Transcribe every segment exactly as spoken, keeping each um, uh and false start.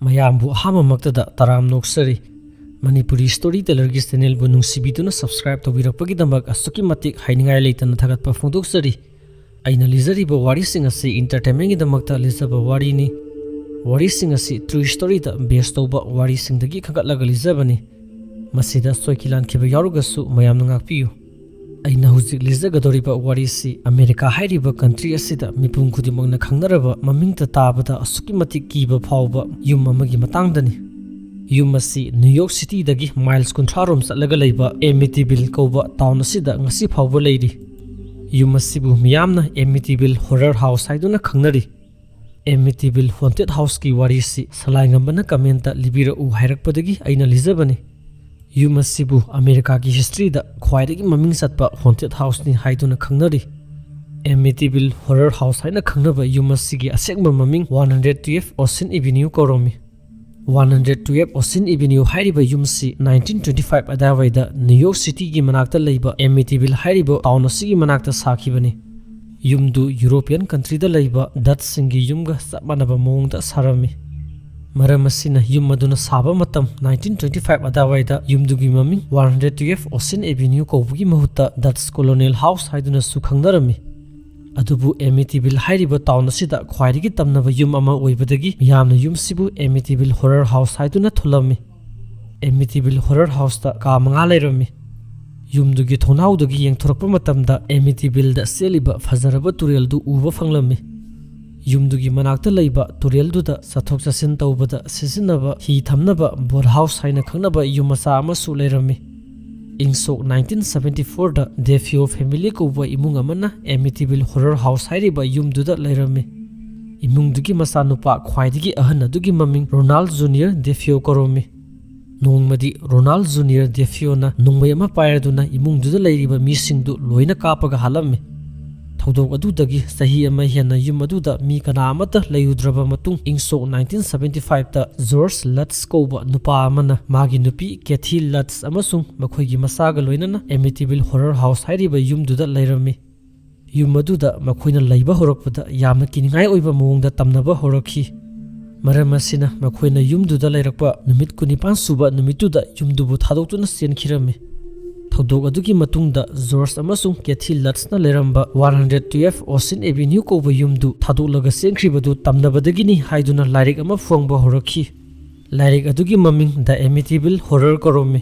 ꯃꯌꯥꯝꯕꯨ ꯑꯍꯥꯟꯕꯃꯛꯇꯗ ꯇꯔꯥꯝꯅ ꯑꯣꯛꯆꯔꯤ꯫ Manipuri story ꯇꯦꯂꯔꯒꯤ ꯆꯦꯅꯦꯜꯕꯨ ꯅꯨꯡꯁꯤꯕꯤꯗꯨꯅ subscribe ꯇꯧꯕꯤꯔꯛꯄꯒꯤꯗꯃꯛ ꯑꯁꯨꯛꯀꯤ ꯃꯇꯤꯛ ꯍꯥꯏꯅꯤꯡꯉꯥꯏ ꯂꯩꯇꯅ ꯊꯥꯒꯠꯄ ꯐꯣꯡꯗꯣꯛꯆꯔꯤ꯫ ꯑꯩꯅ ꯂꯤꯖꯔꯤꯕ ꯋꯥꯔꯤꯁꯤꯡ ꯑꯁꯤ ꯏꯟꯇꯔꯇꯦꯟꯃꯦꯟꯒꯤꯗꯃꯛꯇ ꯂꯤꯖꯕ ꯋꯥꯔꯤꯅꯤ꯫ ꯋꯥꯔꯤꯁꯤꯡ ꯑꯁꯤ ꯇ꯭ꯔꯨ ꯁ꯭ꯇꯣꯔꯤꯗ ꯕꯦꯁ ꯇꯧꯕ ꯋꯥꯔꯤꯁꯤꯡꯗꯒꯤ ꯈꯟꯒꯠꯂꯒ ꯂꯤꯖꯕꯅꯤ꯫ ꯃꯁꯤꯗ ꯁꯣꯏꯈꯤ ꯂꯥꯟꯈꯤꯕ ꯌꯥꯎꯔꯒꯁꯨ ꯃꯌꯥꯝꯅ ꯉꯥꯛꯄꯤꯌꯨ꯫ ꯑꯩꯅ ꯍꯧꯖꯤꯛ ꯂꯤꯖꯒꯗꯧꯔꯤꯕ ꯋꯥꯔꯤꯁꯤ ꯑꯃꯦꯔꯤꯀꯥ ꯍꯥꯏꯔꯤꯕ ꯀꯟꯇ꯭ꯔꯤ ꯑꯁꯤꯗ ꯃꯤꯄꯨꯝ ꯈꯨꯗꯤꯡꯃꯛꯅ ꯈꯪꯅꯔꯕ, ꯃꯃꯤꯡꯇ ꯇꯥꯕꯗ ꯑꯁꯨꯛꯀꯤ ꯃꯇꯤꯛ ꯀꯤꯕ ꯐꯥꯎꯕ ꯌꯨꯝ ꯑꯃꯒꯤ ꯃꯇꯥꯡꯗꯅꯤ꯫ ꯌꯨꯝ ꯑꯁꯤ ꯅ꯭ꯌꯨ ꯌꯣꯔꯛ ꯁꯤꯇꯤꯗꯒꯤ ꯃꯥꯏꯜꯁ ꯀꯨꯟꯊ꯭ꯔꯥ ꯔꯣꯝ ꯆꯠꯂꯒ ꯂꯩꯕ ꯑꯦꯃꯤꯇꯤꯚꯤꯜ ꯀꯧꯕ ꯇꯥꯎꯟ ꯑꯁꯤꯗ ꯉꯁꯤ ꯐꯥꯎꯕ ꯂꯩꯔꯤ꯫ ꯌꯨꯝ ꯑꯁꯤꯕꯨ ꯃꯤꯌꯥꯝꯅ ꯑꯦꯃꯤꯇꯤꯚꯤꯜ ꯍꯣꯔꯔ ꯍꯥꯎꯁ ꯍꯥꯏꯗꯨꯅ ꯈꯪꯅꯔꯤ꯫ ꯑꯦꯃꯤꯇꯤꯚꯤꯜ ꯍꯣꯟꯇꯦꯗ ꯍꯥꯎꯁꯀꯤ ꯋꯥꯔꯤꯁꯤ ꯁꯂꯥꯏꯉꯝꯕꯅ ꯀꯃꯦꯟꯇ ꯂꯤꯕꯤꯔꯛꯎ ꯍꯥꯏꯔꯛꯄꯗꯒꯤ ꯑꯩꯅ ꯂꯤꯖꯕꯅꯤ꯫ ꯌꯨꯝ ꯑꯁꯤꯕꯨ ꯑꯃꯦꯔꯤꯀꯥꯒꯤ ꯍꯤꯁꯇ꯭ꯔꯤꯗ ꯈ꯭ꯋꯥꯏꯗꯒꯤ ꯃꯃꯤꯡ ꯆꯠꯄ ꯍꯣꯟꯇꯦꯗ ꯍꯥꯎꯁꯅꯤ ꯍꯥꯏꯗꯨꯅ ꯈꯪꯅꯔꯤ꯫ ꯑꯦꯃꯤꯇꯤꯚꯤꯜ ꯍꯣꯔꯔ ꯍꯥꯎꯁ ꯍꯥꯏꯅ ꯈꯪꯅꯕ ꯌꯨꯝ ꯑꯁꯤꯒꯤ ꯑꯁꯦꯡꯕ ꯃꯃꯤꯡ one hundred twelfth Ocean Avenue ꯀꯧꯔꯝꯃꯤ꯫ One hundred twelfth Ocean Avenue ꯍꯥꯏꯔꯤꯕ ꯌꯨꯝꯁꯤ ꯅꯥꯏꯟꯇꯤꯟ ꯇ꯭ꯋꯦꯟꯇꯤ ꯐꯥꯏꯚ ꯑꯗꯥꯏꯋꯥꯏꯗ ꯅ꯭ꯌꯨ ꯌꯣꯔꯛ ꯁꯤꯇꯤꯒꯤ ꯃꯅꯥꯛꯇ ꯂꯩꯕ ꯑꯦꯃꯤꯇꯤꯚꯤꯜ ꯍꯥꯏꯔꯤꯕ ꯇꯥꯎꯟ ꯑꯁꯤꯒꯤ ꯃꯅꯥꯛꯇ ꯁꯥꯈꯤꯕꯅꯤ꯫ ꯌꯨꯝꯗꯨ ꯌꯨꯔꯣꯄꯤꯌꯟ ꯀꯟꯇ꯭ꯔꯤꯗ ꯂꯩꯕ ꯗꯠꯁꯁꯤꯡꯒꯤ ꯌꯨꯝꯒ ꯆꯞ ꯃꯥꯟꯅꯕ ꯃꯑꯣꯡꯗ ꯁꯥꯔꯝꯃꯤ꯫ ꯃꯔꯝ ꯑꯁꯤꯅ ꯌꯨꯝ ꯑꯗꯨꯅ ꯁꯥꯕ ꯃꯇꯝ ꯅꯥꯏꯟꯇꯤꯟ ꯇ꯭ꯋꯦꯟꯇꯤ ꯐꯥꯏꯚ ꯑꯗꯥꯏꯋꯥꯏꯗ ꯌꯨꯝꯗꯨꯒꯤ ꯃꯃꯤꯡ one hundred twelfth Ocean avenue ꯀꯧꯕꯒꯤ ꯃꯍꯨꯠꯇ ꯗꯠꯁ ꯀꯣꯂꯣꯅꯤꯌꯦꯜ ꯍꯥꯎꯁ ꯍꯥꯏꯗꯨꯅꯁꯨ ꯈꯪꯅꯔꯝꯃꯤ꯫ ꯑꯗꯨꯕꯨ ꯑꯦꯃꯤꯇꯤꯚꯤꯜ ꯍꯥꯏꯔꯤꯕ ꯇꯥꯎꯟ ꯑꯁꯤꯗ ꯈ꯭ꯋꯥꯏꯗꯒꯤ ꯇꯝꯅꯕ ꯌꯨꯝ ꯑꯃ ꯑꯣꯏꯕꯗꯒꯤ ꯃꯤꯌꯥꯝꯅ ꯌꯨꯝꯁꯤꯕꯨ ꯑꯦꯃꯤꯇꯤꯚꯤꯜ ꯍꯣꯔꯔ ꯍꯥꯎꯁ ꯍꯥꯏꯗꯨꯅ ꯊꯣꯜꯂꯝꯃꯤ꯫ ꯑꯦꯃꯤꯇꯤꯚꯤꯜ ꯍꯣꯔꯔ ꯍꯥꯎꯁꯇ ꯀꯥ ꯃꯉꯥ ꯂꯩꯔꯝꯃꯤ꯫ ꯌꯨꯝꯗꯨꯒꯤ ꯊꯣꯡꯅꯥꯎꯗꯒꯤ ꯌꯦꯡꯊꯣꯔꯛꯄ ꯃꯇꯝꯗ ꯑꯦꯃꯤꯇꯤꯚꯤꯜꯗ ꯆꯦꯜꯂꯤꯕ ꯐꯖꯔꯕ ꯇꯨꯔꯦꯜꯗꯨ ꯎꯕ ꯐꯪꯂꯝꯃꯤ꯫ ꯌꯨꯝꯗꯨꯒꯤ ꯃꯅꯥꯛꯇ ꯂꯩꯕ ꯇꯨꯔꯦꯜꯗꯨꯗ ꯆꯠꯊꯣꯛ ꯆꯠꯁꯤꯟ ꯇꯧꯕꯗ ꯁꯤꯖꯤꯟꯅꯕ ꯍꯤ ꯊꯝꯅꯕ ꯕꯣꯠ ꯍꯥꯎꯁ ꯍꯥꯏꯅ ꯈꯪꯅꯕ ꯌꯨꯝ ꯃꯆꯥ ꯑꯃꯁꯨ ꯂꯩꯔꯝꯃꯤ꯫ ꯏꯪ ꯁꯣꯛ ꯅꯥꯏꯟꯇꯤꯟ ꯁꯚꯦꯟꯇꯤ ꯐꯣꯔꯗ ꯗꯦꯐꯤꯑꯣ ꯐꯦꯃꯤꯂꯤ ꯀꯧꯕ ꯏꯃꯨꯡ ꯑꯃꯅ ꯑꯦꯃꯤꯇꯤꯚꯤꯜ ꯍꯣꯔꯔ ꯍꯥꯎꯁ ꯍꯥꯏꯔꯤꯕ ꯌꯨꯝꯗꯨꯗ ꯂꯩꯔꯝꯃꯤ꯫ ꯏꯃꯨꯡꯗꯨꯒꯤ ꯃꯆꯥꯅꯨꯄꯥ ꯈ꯭ꯋꯥꯏꯗꯒꯤ ꯑꯍꯟ ꯑꯗꯨꯒꯤ ꯃꯃꯤꯡ ꯔꯣꯅꯥꯜꯗ ꯖꯨꯅꯤꯌꯔ ꯗꯦꯐꯤꯑꯣ ꯀꯧꯔꯝꯃꯤ꯫ ꯅꯣꯡꯃꯗꯤ ꯔꯣꯅꯥꯜꯗ ꯖꯨꯅꯤꯌꯔ ꯗꯦꯐꯤꯑꯣꯅ ꯅꯣꯡꯃꯩ ꯑꯃ ꯄꯥꯏꯔꯗꯨꯅ ꯏꯃꯨꯡꯗꯨꯗ ꯂꯩꯔꯤꯕ ꯃꯤꯁꯤꯡꯗꯨ ꯂꯣꯏꯅ ꯀꯥꯞꯄꯒ ꯍꯥꯠꯂꯝꯃꯤ꯫ ꯊꯧꯗꯣꯛ ꯑꯗꯨꯗꯒꯤ ꯆꯍꯤ ꯑꯃ ꯍꯦꯟꯅ ꯌꯨꯝ ꯑꯗꯨꯗ ꯃꯤ ꯀꯅꯥ ꯑꯃꯠꯇ ꯂꯩꯔꯨꯗ꯭ꯔꯕ ꯃꯇꯨꯡ, ꯏꯪ ꯁꯣꯛ ꯅꯥꯏꯟꯇꯤꯟ ꯁꯚꯦꯟꯇꯤ ꯐꯥꯏꯚꯇ ꯖꯣꯔꯖ ꯂꯠꯁ ꯀꯧꯕ ꯅꯨꯄꯥ ꯑꯃꯅ ꯃꯥꯒꯤ ꯅꯨꯄꯤ ꯀꯦꯊꯤ ꯂꯠꯁ ꯑꯃꯁꯨꯡ ꯃꯈꯣꯏꯒꯤ ꯃꯆꯥꯒ ꯂꯣꯏꯅꯅ ꯑꯦꯃꯤꯇꯤꯚꯤꯜ ꯍꯣꯔꯔ ꯍꯥꯎꯁ ꯍꯥꯏꯔꯤꯕ ꯌꯨꯝꯗꯨꯗ ꯂꯩꯔꯝꯃꯤ꯫ ꯌꯨꯝ ꯑꯗꯨꯗ ꯃꯈꯣꯏꯅ ꯂꯩꯕ ꯍꯧꯔꯛꯄꯗ ꯌꯥꯝꯅ ꯀꯤꯅꯤꯡꯉꯥꯏ ꯑꯣꯏꯕ ꯃꯑꯣꯡꯗ ꯇꯝꯅꯕ ꯍꯧꯔꯛꯈꯤ꯫ ꯃꯔꯝ ꯑꯁꯤꯅ ꯃꯈꯣꯏꯅ ꯌꯨꯝꯗꯨꯗ ꯂꯩꯔꯛꯄ ꯅꯨꯃꯤꯠ ꯀꯨꯟꯅꯤꯄꯥꯟ ꯁꯨꯕ ꯅꯨꯃꯤꯠꯇꯨꯗ ꯌꯨꯝꯗꯨꯕꯨ ꯊꯥꯗꯣꯛꯇꯨꯅ ꯆꯦꯟꯈꯤꯔꯝꯃꯤ꯫ ꯊꯧꯗꯣꯛ ꯑꯗꯨꯒꯤ ꯃꯇꯨꯡꯗ ꯖꯣꯔꯖ ꯑꯃꯁꯨꯡ ꯀꯦꯊꯤ ꯂꯠꯁꯅ ꯂꯩꯔꯝꯕ one hundred twelve Ocean Avenue ꯀꯧꯕ ꯌꯨꯝꯗꯨ ꯊꯥꯗꯣꯛꯂꯒ ꯆꯦꯟꯈ꯭ꯔꯤꯕꯗꯨ ꯇꯝꯅꯕꯗꯒꯤꯅꯤ ꯍꯥꯏꯗꯨꯅ ꯂꯥꯏꯔꯤꯛ ꯑꯃ ꯐꯣꯡꯕ ꯍꯧꯔꯛꯈꯤ꯫ ꯂꯥꯏꯔꯤꯛ ꯑꯗꯨꯒꯤ ꯃꯃꯤꯡ The Amityville Horror ꯀꯧꯔꯝꯃꯤ꯫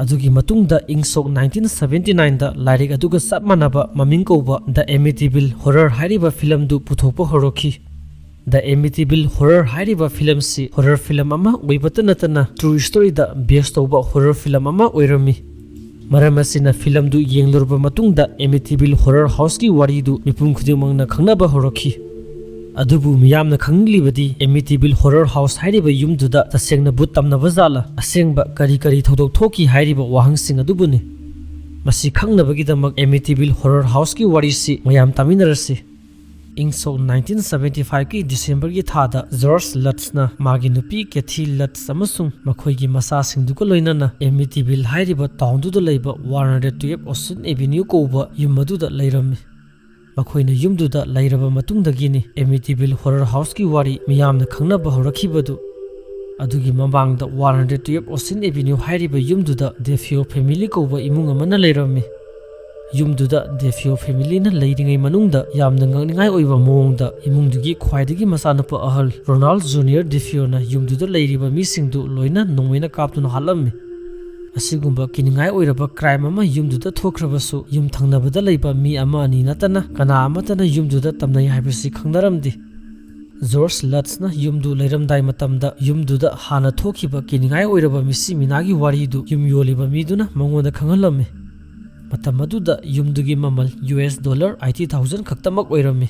ꯑꯗꯨꯒꯤ ꯃꯇꯨꯡꯗ ꯏꯪ ꯁꯣꯛ nineteen seventy nineꯗ ꯂꯥꯏꯔꯤꯛ ꯑꯗꯨꯒ ꯆꯞ ꯃꯥꯟꯅꯕ ꯃꯃꯤꯡ ꯀꯧꯕ The Amityville Horror ꯍꯥꯏꯔꯤꯕ ꯐꯤꯂꯝꯗꯨ ꯄꯨꯊꯣꯛꯄ ꯍꯧꯔꯛꯈꯤ꯫ The Amityville Horror ꯍꯥꯏꯔꯤꯕ ꯐꯤꯂꯝꯁꯤ ꯍꯣꯔꯔ ꯐꯤꯂꯝ ꯑꯃ ꯑꯣꯏꯕꯇ ꯅꯠꯇꯅ ꯇ꯭ꯔꯨ ꯁ꯭ꯇꯣꯔꯤꯗ ꯕꯦꯁ ꯇꯧꯕ ꯍꯣꯔꯔ ꯐꯤꯂꯝ ꯑꯃ ꯑꯣꯏꯔꯝꯃꯤ꯫ ꯃꯔꯝ ꯑꯁꯤꯅ ꯐꯤꯂꯝꯗꯨ ꯌꯦꯡꯂꯨꯔꯕ ꯃꯇꯨꯡꯗ Amityville Horror Houseꯀꯤ ꯋꯥꯔꯤꯗꯨ ꯃꯤꯄꯨꯝ ꯈꯨꯗꯤꯡꯃꯛꯅ ꯈꯪꯅꯕ ꯍꯧꯔꯛꯈꯤ꯫ ꯑꯗꯨꯕꯨ ꯃꯤꯌꯥꯝꯅ ꯈꯪꯅꯤꯡꯂꯤꯕꯗꯤ Amityville Horror House ꯍꯥꯏꯔꯤꯕ ꯌꯨꯝꯗꯨꯗ ꯇꯁꯦꯡꯅ ꯚꯨꯠ ꯇꯝꯅꯕ ꯖꯥꯠꯂ, ꯑꯁꯦꯡꯕ ꯀꯔꯤ ꯀꯔꯤ ꯊꯧꯗꯣꯛ ꯊꯣꯛꯈꯤ ꯍꯥꯏꯔꯤꯕ ꯋꯥꯍꯪꯁꯤꯡ ꯑꯗꯨꯕꯨꯅꯤ꯫ ꯃꯁꯤ ꯈꯪꯅꯕꯒꯤꯗꯃꯛ Amityville Horror Houseꯀꯤ ꯋꯥꯔꯤꯁꯤ ꯃꯌꯥꯝ ꯇꯥꯃꯤꯟꯅꯔꯁꯤ꯫ ꯏꯪ ꯁꯣꯛ nineteen seventy fiveꯀꯤ ꯗꯤꯁꯦꯝꯕꯔꯒꯤ ꯊꯥꯗ ꯖꯣꯔꯖ ꯂꯠꯁꯅ ꯃꯥꯒꯤ ꯅꯨꯄꯤ ꯀꯦꯊꯤ ꯂꯠꯁ ꯑꯃꯁꯨꯡ ꯃꯈꯣꯏꯒꯤ ꯃꯆꯥꯁꯤꯡꯗꯨꯒ ꯂꯣꯏꯅꯅ Amityville ꯍꯥꯏꯔꯤꯕ ꯇꯥꯎꯟꯗꯨꯗ ꯂꯩꯕ one hundred twelve Ocean Avenue ꯀꯧꯕ ꯌꯨꯝ ꯑꯗꯨꯗ ꯂꯩꯔꯝꯃꯤ꯫ ꯃꯈꯣꯏꯅ ꯌꯨꯝꯗꯨꯗ ꯂꯩꯔꯕ ꯃꯇꯨꯡꯗꯒꯤꯅꯤ Amityville Horror Houseꯀꯤ ꯋꯥꯔꯤ ꯃꯤꯌꯥꯝꯅ ꯈꯪꯅꯕ ꯍꯧꯔꯛꯈꯤꯕꯗꯨ꯫ ꯑꯗꯨꯒꯤ ꯃꯃꯥꯡꯗ one hundred twelve Ocean Avenue ꯍꯥꯏꯔꯤꯕ ꯌꯨꯝꯗꯨꯗ ꯗꯦꯐꯤꯑꯣ ꯐꯦꯃꯤꯂꯤ ꯀꯧꯕ ꯏꯃꯨꯡ ꯑꯃꯅ ꯂꯩꯔꯝꯃꯤ꯫ ꯌꯨꯝꯗꯨꯗ ꯗꯦꯐꯤꯑꯣ ꯐꯦꯃꯤꯂꯤꯅ ꯂꯩꯔꯤꯉꯩ ꯃꯅꯨꯡꯗ ꯌꯥꯝꯅ ꯉꯛꯅꯤꯡꯉꯥꯏ ꯑꯣꯏꯕ ꯃꯑꯣꯡꯗ ꯏꯃꯨꯡꯗꯨꯒꯤ ꯈ꯭ꯋꯥꯏꯗꯒꯤ ꯃꯆꯥꯅꯨꯄꯥ ꯑꯍꯜ ꯔꯣꯅꯥꯜꯗ ꯖꯨꯅꯤꯌꯔ ꯗꯦꯐꯤꯑꯣꯅ ꯌꯨꯝꯗꯨꯗ ꯂꯩꯔꯤꯕ ꯃꯤꯁꯤꯡꯗꯨ ꯂꯣꯏꯅ ꯅꯣꯡꯃꯩꯅ ꯀꯥꯞꯇꯨꯅ ꯍꯥꯠꯂꯝꯃꯤ꯫ ꯑꯁꯤꯒꯨꯝꯕ ꯀꯤꯅꯤꯡꯉꯥꯏ ꯑꯣꯏꯔꯕ ꯀ꯭ꯔꯥꯏꯝ ꯑꯃ ꯌꯨꯝꯗꯨꯗ ꯊꯣꯛꯈ꯭ꯔꯕꯁꯨ, ꯌꯨꯝ ꯊꯪꯅꯕꯗ ꯂꯩꯕ ꯃꯤ ꯑꯃ ꯑꯅꯤ ꯅꯠꯇꯅ ꯀꯅꯥ ꯑꯃꯠꯇꯅ ꯌꯨꯝꯗꯨꯗ ꯇꯝꯅꯩ ꯍꯥꯏꯕꯁꯤ ꯈꯪꯅꯔꯝꯗꯦ꯫ ꯖꯣꯔꯖ ꯂꯠꯁꯅ ꯌꯨꯝꯗꯨ ꯂꯩꯔꯝꯗꯥꯏ ꯃꯇꯝꯗ ꯌꯨꯝꯗꯨꯗ ꯍꯥꯟꯅ ꯊꯣꯛꯈꯤꯕ ꯀꯤꯅꯤꯡꯉꯥꯏ ꯑꯣꯏꯔꯕ ꯃꯤꯁꯤ ꯃꯤꯅꯥꯒꯤ ꯋꯥꯔꯤꯗꯨ ꯌꯨꯝ ꯌꯣꯜꯂꯤꯕ ꯃꯤꯗꯨꯅ ꯃꯉꯣꯟꯗ ꯈꯪꯍꯜꯂꯝꯃꯤ꯫ ꯃꯇꯝ ꯑꯗꯨꯗ ꯌꯨꯝꯗꯨꯒꯤ ꯃꯃꯜ U S dollar eighty thousand ꯈꯛꯇꯃꯛ ꯑꯣꯏꯔꯝꯃꯤ꯫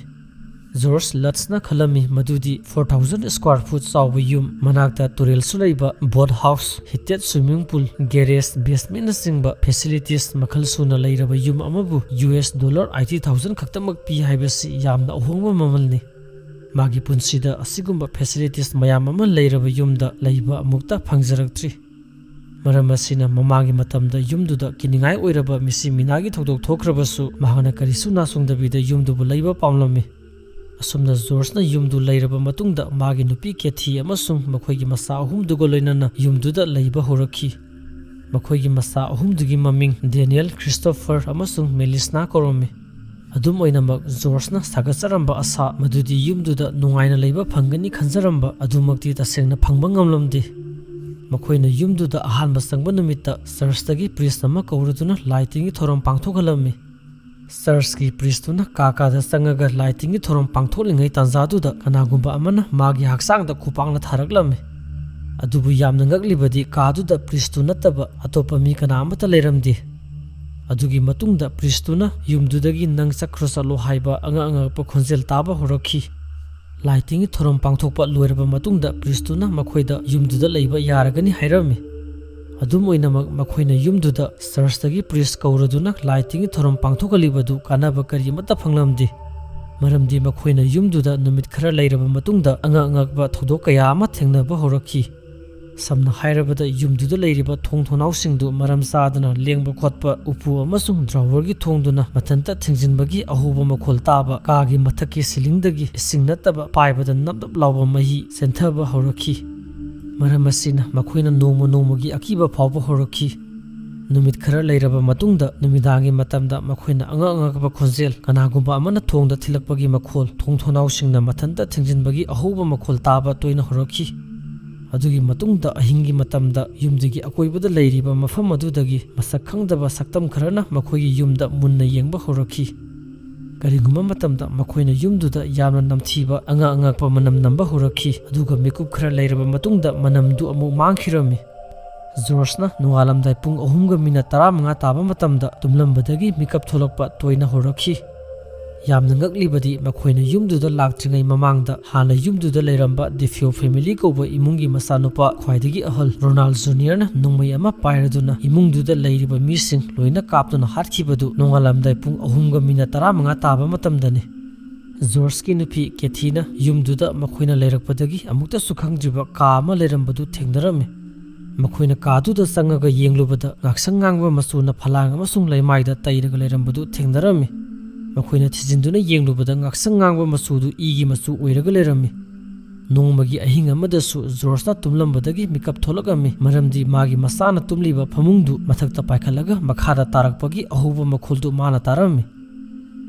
ꯖꯣꯔꯖ ꯂꯠꯁꯅ ꯈꯜꯂꯝꯃꯤ ꯃꯗꯨꯗꯤ four thousand square foot ꯆꯥꯎꯕ ꯌꯨꯝ, ꯃꯅꯥꯛꯇ ꯇꯨꯔꯦꯜꯁꯨ ꯂꯩꯕ, boat house, heated swimming pool, garage, ꯕꯦꯁꯃꯦꯟꯅꯆꯤꯡꯕ ꯐꯦꯁꯤꯂꯤꯇꯤꯁ ꯃꯈꯜ ꯁꯨꯅ ꯂꯩꯔꯕ ꯌꯨꯝ ꯑꯃꯕꯨ U S dollar eighty thousand ꯈꯛꯇꯃꯛ ꯄꯤ ꯍꯥꯏꯕꯁꯤ ꯌꯥꯝꯅ ꯑꯍꯣꯡꯕ ꯃꯃꯜꯅꯤ꯫ ꯃꯥꯒꯤ ꯄꯨꯟꯁꯤꯗ ꯑꯁꯤꯒꯨꯝꯕ ꯐꯦꯁꯤꯂꯤꯇꯤꯁ ꯃꯌꯥꯝ ꯑꯃ ꯂꯩꯔꯕ ꯌꯨꯝꯗ ꯂꯩꯕ ꯑꯃꯨꯛꯇ ꯐꯪꯖꯔꯛꯇ꯭ꯔꯤ꯫ ꯃꯔꯝ ꯑꯁꯤꯅ ꯃꯃꯥꯡꯒꯤ ꯃꯇꯝꯗ ꯌꯨꯝꯗꯨꯗ ꯀꯤꯅꯤꯡꯉꯥꯏ ꯑꯣꯏꯔꯕ ꯃꯤꯁꯤ ꯃꯤꯅꯥꯒꯤ ꯊꯧꯗꯣꯛ ꯊꯣꯛꯈ꯭ꯔꯕꯁꯨ ꯃꯍꯥꯛꯅ ꯀꯔꯤꯁꯨ ꯅꯥꯁꯨꯡꯗꯕꯤꯗ ꯌꯨꯝꯗꯨꯕꯨ ꯂꯩꯕ ꯄꯥꯝꯂꯝꯃꯤ꯫ ꯑꯁꯨꯝꯅ ꯖꯣꯔꯖꯅ ꯌꯨꯝꯗꯨ ꯂꯩꯔꯕ ꯃꯇꯨꯡꯗ ꯃꯥꯒꯤ ꯅꯨꯄꯤ ꯀꯦꯊꯤ ꯑꯃꯁꯨꯡ ꯃꯈꯣꯏꯒꯤ ꯃꯆꯥ ꯑꯍꯨꯝꯗꯨꯒ ꯂꯣꯏꯅꯅ ꯌꯨꯝꯗꯨꯗ ꯂꯩꯕ ꯍꯧꯔꯛꯈꯤ꯫ ꯃꯈꯣꯏꯒꯤ ꯃꯆꯥ ꯑꯍꯨꯝꯗꯨꯒꯤ ꯃꯃꯤꯡ ꯗꯦꯅꯤꯌꯦꯜ, ꯈ꯭ꯔꯤꯁꯇꯣꯐꯔ ꯑꯃꯁꯨꯡ ꯃꯦꯂꯤꯁꯅꯥ ꯀꯧꯔꯝꯃꯤ꯫ ꯑꯗꯨꯝ ꯑꯣꯏꯅꯃꯛ, ꯖꯣꯔꯖꯅ ꯁꯥꯒꯠꯆꯔꯝꯕ ꯑꯁꯥ ꯃꯗꯨꯗꯤ ꯌꯨꯝꯗꯨꯗ ꯅꯨꯡꯉꯥꯏꯅ ꯂꯩꯕ ꯐꯪꯒꯅꯤ ꯈꯟꯖꯔꯝꯕ ꯑꯗꯨꯃꯛꯇꯤ ꯇꯁꯦꯡꯅ ꯐꯪꯕ ꯉꯝꯂꯝꯗꯦ꯫ ꯃꯈꯣꯏꯅ ꯌꯨꯝꯗꯨꯗ ꯑꯍꯥꯟꯕ ꯆꯪꯕ ꯅꯨꯃꯤꯠꯇ ꯆꯔꯆꯇꯒꯤ ꯄ꯭ꯔꯤꯁ ꯑꯃ ꯀꯧꯔꯗꯨꯅ ꯂꯥꯏ ꯇꯤꯟꯒꯤ ꯊꯧꯔꯝ ꯄꯥꯡꯊꯣꯛꯍꯜꯂꯝꯃꯤ꯫ ꯆꯔꯆꯀꯤ ꯄ꯭ꯔꯤꯁꯇꯨꯅ ꯀꯥ ꯀꯥꯗ ꯆꯪꯉꯒ ꯂꯥꯏ ꯇꯤꯟꯒꯤ ꯊꯧꯔꯝ ꯄꯥꯡꯊꯣꯛꯂꯤꯉꯩ ꯇꯥꯟꯖꯥꯗꯨꯗ ꯀꯅꯥꯒꯨꯝꯕ ꯑꯃꯅ ꯃꯥꯒꯤ ꯍꯛꯆꯥꯡꯗ ꯈꯨꯄꯥꯛꯅ ꯊꯥꯔꯛꯂꯝꯃꯤ꯫ ꯑꯗꯨꯕꯨ ꯌꯥꯝꯅ ꯉꯛꯂꯤꯕꯗꯤ ꯀꯥꯗꯨꯗ ꯄ꯭ꯔꯤꯁꯇꯨ ꯅꯠꯇꯕ ꯑꯇꯣꯞꯄ ꯃꯤ ꯀꯅꯥ ꯑꯃꯠꯇ ꯂꯩꯔꯝꯗꯦ꯫ ꯑꯗꯨꯒꯤ ꯃꯇꯨꯡꯗ ꯄ꯭ꯔꯤꯁꯇꯨꯅ ꯌꯨꯝꯗꯨꯗꯒꯤ "ꯅꯪ ꯆꯠꯈ꯭ꯔꯣ ꯆꯠꯂꯣ" ꯍꯥꯏꯕ ꯑꯉꯛ ꯑꯉꯛꯄ ꯈꯣꯟꯖꯦꯜ ꯇꯥꯕ ꯍꯧꯔꯛꯈꯤ꯫ ꯂꯥꯏ ꯇꯤꯟꯒꯤ ꯊꯧꯔꯝ ꯄꯥꯡꯊꯣꯛꯄ ꯂꯣꯏꯔꯕ ꯃꯇꯨꯡꯗ ꯄ꯭ꯔꯤꯁꯇꯨꯅ ꯃꯈꯣꯏꯗ ꯌꯨꯝꯗꯨꯗ ꯂꯩꯕ ꯌꯥꯔꯒꯅꯤ ꯍꯥꯏꯔꯝꯃꯤ꯫ ꯑꯗꯨꯝ ꯑꯣꯏꯅꯃꯛ, ꯃꯈꯣꯏꯅ ꯌꯨꯝꯗꯨꯗ ꯆꯔꯆꯇꯒꯤ ꯄ꯭ꯔꯤꯁ ꯀꯧꯔꯗꯨꯅ ꯂꯥꯏ ꯇꯤꯟꯒꯤ ꯊꯧꯔꯝ ꯄꯥꯡꯊꯣꯛꯍꯜꯂꯤꯕꯗꯨ ꯀꯥꯟꯅꯕ ꯀꯔꯤ ꯑꯃꯠꯇ ꯐꯪꯂꯝꯗꯦ, ꯃꯔꯝꯗꯤ ꯃꯈꯣꯏꯅ ꯌꯨꯝꯗꯨꯗ ꯅꯨꯃꯤꯠ ꯈꯔ ꯂꯩꯔꯕ ꯃꯇꯨꯡꯗ ꯑꯉꯛ ꯑꯉꯛꯄ ꯊꯧꯗꯣꯛ ꯀꯌꯥ ꯑꯃ ꯊꯦꯡꯅꯕ ꯍꯧꯔꯛꯈꯤ꯫ ꯁꯝꯅ ꯍꯥꯏꯔꯕꯗ, ꯌꯨꯝꯗꯨꯗ ꯂꯩꯔꯤꯕ ꯊꯣꯡ ꯊꯣꯡꯅꯥꯎꯁꯤꯡꯗꯨ ꯃꯔꯝ ꯆꯥꯗꯅ ꯂꯦꯡꯕ ꯈꯣꯠꯄ, ꯎꯄꯨ ꯑꯃꯁꯨꯡ ꯗ꯭ꯔꯥꯋꯔꯒꯤ ꯊꯣꯡꯗꯨꯅ ꯃꯊꯟꯇ ꯊꯤꯡꯖꯤꯟꯕꯒꯤ ꯑꯍꯧꯕ ꯃꯈꯣꯜ ꯇꯥꯕ, ꯀꯥꯒꯤ ꯃꯊꯛꯀꯤ ꯁꯤꯂꯤꯡꯗꯒꯤ ꯏꯁꯤꯡ ꯅꯠꯇꯕ ꯄꯥꯏꯕꯗ ꯅꯞ ꯅꯞ ꯂꯥꯎꯕ ꯃꯍꯤ ꯆꯦꯟꯊꯕ ꯍꯧꯔꯛꯈꯤ꯫ ꯃꯔꯝ ꯑꯁꯤꯅ ꯃꯈꯣꯏꯅ ꯅꯣꯡꯃ ꯅꯣꯡꯃꯒꯤ ꯑꯀꯤꯕ ꯐꯥꯎꯕ ꯍꯧꯔꯛꯈꯤ꯫ ꯅꯨꯃꯤꯠ ꯈꯔ ꯂꯩꯔꯕ ꯃꯇꯨꯡꯗ, ꯅꯨꯃꯤꯗꯥꯡꯒꯤ ꯃꯇꯝꯗ ꯃꯈꯣꯏꯅ ꯑꯉꯛ ꯑꯉꯛꯄ ꯈꯣꯟꯖꯦꯜ, ꯀꯅꯥꯒꯨꯝꯕ ꯑꯃꯅ ꯊꯣꯡꯗ ꯊꯤꯜꯂꯛꯄꯒꯤ ꯃꯈꯣꯜ, ꯊꯣꯡ ꯊꯣꯡꯅꯥꯎꯁꯤꯡꯅ ꯃꯊꯟꯇ ꯊꯤꯡꯖꯤꯟꯕꯒꯤ ꯑꯍꯧꯕ ꯃꯈꯣꯜ ꯇꯥꯕ ꯇꯣꯏꯅ ꯍꯧꯔꯛꯈꯤ꯫ ꯑꯗꯨꯒꯤ ꯃꯇꯨꯡꯗ ꯑꯍꯤꯡꯒꯤ ꯃꯇꯝꯗ ꯌꯨꯝꯗꯨꯒꯤ ꯑꯀꯣꯏꯕꯗ ꯂꯩꯔꯤꯕ ꯃꯐꯝ ꯑꯗꯨꯗꯒꯤ ꯃꯁꯛ ꯈꯪꯗꯕ ꯁꯛꯇꯝ ꯈꯔꯅ ꯃꯈꯣꯏꯒꯤ ꯌꯨꯝꯗ ꯃꯨꯟꯅ ꯌꯦꯡꯕ ꯍꯧꯔꯛꯈꯤ꯫ ꯀꯔꯤꯒꯨꯝꯕ ꯃꯇꯝꯗ ꯃꯈꯣꯏꯅ ꯌꯨꯝꯗꯨꯗ ꯌꯥꯝꯅ ꯅꯝꯊꯤꯕ, ꯑꯉꯛ ꯑꯉꯛꯄ ꯃꯅꯝ ꯅꯝꯕ ꯍꯧꯔꯛꯈꯤ, ꯑꯗꯨꯒ ꯃꯤꯀꯨꯞ ꯈꯔ ꯂꯩꯔꯕ ꯃꯇꯨꯡꯗ ꯃꯅꯝꯗꯨ ꯑꯃꯨꯛ ꯃꯥꯡꯈꯤꯔꯝꯃꯤ꯫ ꯖꯣꯔꯖꯅ ꯅꯣꯡꯉꯥꯜꯂꯝꯗꯥꯏ ꯄꯨꯡ ꯑꯍꯨꯝꯒ ꯃꯤꯅꯠ ꯇꯔꯥꯃꯉꯥ ꯇꯥꯕ ꯃꯇꯝꯗ ꯇꯨꯝꯂꯝꯕꯗꯒꯤ ꯃꯤꯀꯞ ꯊꯣꯛꯂꯛꯄ ꯇꯣꯏꯅ ꯍꯧꯔꯛꯈꯤ꯫ ꯌꯥꯝꯅ ꯉꯛꯂꯤꯕꯗꯤ, ꯃꯈꯣꯏꯅ ꯌꯨꯝꯗꯨꯗ ꯂꯥꯛꯇ꯭ꯔꯤꯉꯩ ꯃꯃꯥꯡꯗ ꯍꯥꯟꯅ ꯌꯨꯝꯗꯨꯗ ꯂꯩꯔꯝꯕ ꯗꯤꯐꯤꯌꯣ ꯐꯦꯃꯤꯂꯤ ꯀꯧꯕ ꯏꯃꯨꯡꯒꯤ ꯃꯆꯥꯅꯨꯄꯥ ꯈ꯭ꯋꯥꯏꯗꯒꯤ ꯑꯍꯜ ꯔꯣꯅꯥꯜ ꯖꯨꯅꯤꯌꯔꯅ ꯅꯣꯡꯃꯩ ꯑꯃ ꯄꯥꯏꯔꯗꯨꯅ ꯏꯃꯨꯡꯗꯨꯗ ꯂꯩꯔꯤꯕ ꯃꯤꯁꯤꯡ ꯂꯣꯏꯅ ꯀꯥꯞꯇꯨꯅ ꯍꯥꯠꯈꯤꯕꯗꯨ ꯅꯣꯡꯉꯥꯜꯂꯝꯗꯥꯏ ꯄꯨꯡ ꯑꯍꯨꯝꯒ ꯃꯤꯅꯠ ꯇꯔꯥꯃꯉꯥ ꯇꯥꯕ ꯃꯇꯝꯗꯅꯤ꯫ ꯖꯣꯔꯖꯀꯤ ꯅꯨꯄꯤ ꯀꯦꯊꯤꯅ ꯌꯨꯝꯗꯨꯗ ꯃꯈꯣꯏꯅ ꯂꯩꯔꯛꯄꯗꯒꯤ ꯑꯃꯨꯛꯇꯁꯨ ꯈꯪꯗ꯭ꯔꯤꯕ ꯀꯥ ꯑꯃ ꯂꯩꯔꯝꯕꯗꯨ ꯊꯦꯡꯅꯔꯝꯃꯤ꯫ ꯃꯈꯣꯏꯅ ꯀꯥꯗꯨꯗ ꯆꯪꯉꯒ ꯌꯦꯡꯂꯨꯕꯗ, ꯉꯥꯛꯁꯪ ꯉꯥꯡꯕ ꯃꯆꯨꯅ ꯐꯂꯥꯡ ꯑꯃꯁꯨꯡ ꯂꯩꯃꯥꯏꯗ ꯇꯩꯔꯒ ꯂꯩꯔꯝꯕꯗꯨ ꯊꯦꯡꯅꯔꯝꯃꯤ꯫ ꯃꯈꯣꯏꯅ ꯊꯤꯖꯤꯟꯗꯨꯅ ꯌꯦꯡꯂꯨꯕꯗ ꯉꯥꯛꯁꯪ ꯉꯥꯡꯕ ꯃꯆꯨꯗꯨ ꯏꯒꯤ ꯃꯆꯨ ꯑꯣꯏꯔꯒ ꯂꯩꯔꯝꯃꯤ꯫ ꯅꯣꯡꯃꯒꯤ ꯑꯍꯤꯡ ꯑꯃꯗꯁꯨ ꯖꯣꯔꯖꯅ ꯇꯨꯝꯂꯝꯕꯗꯒꯤ ꯃꯤꯀꯞ ꯊꯣꯛꯂꯛꯂꯝꯃꯤ, ꯃꯔꯝꯗꯤ ꯃꯥꯒꯤ ꯃꯆꯥꯅ ꯇꯨꯝꯂꯤꯕ ꯐꯃꯨꯡꯗꯨ ꯃꯊꯛꯇ ꯄꯥꯏꯈꯠꯂꯒ ꯃꯈꯥꯗ ꯇꯥꯔꯛꯄꯒꯤ ꯑꯍꯧꯕ ꯃꯈꯣꯜꯗꯨ ꯃꯥꯅ ꯇꯥꯔꯝꯃꯤ꯫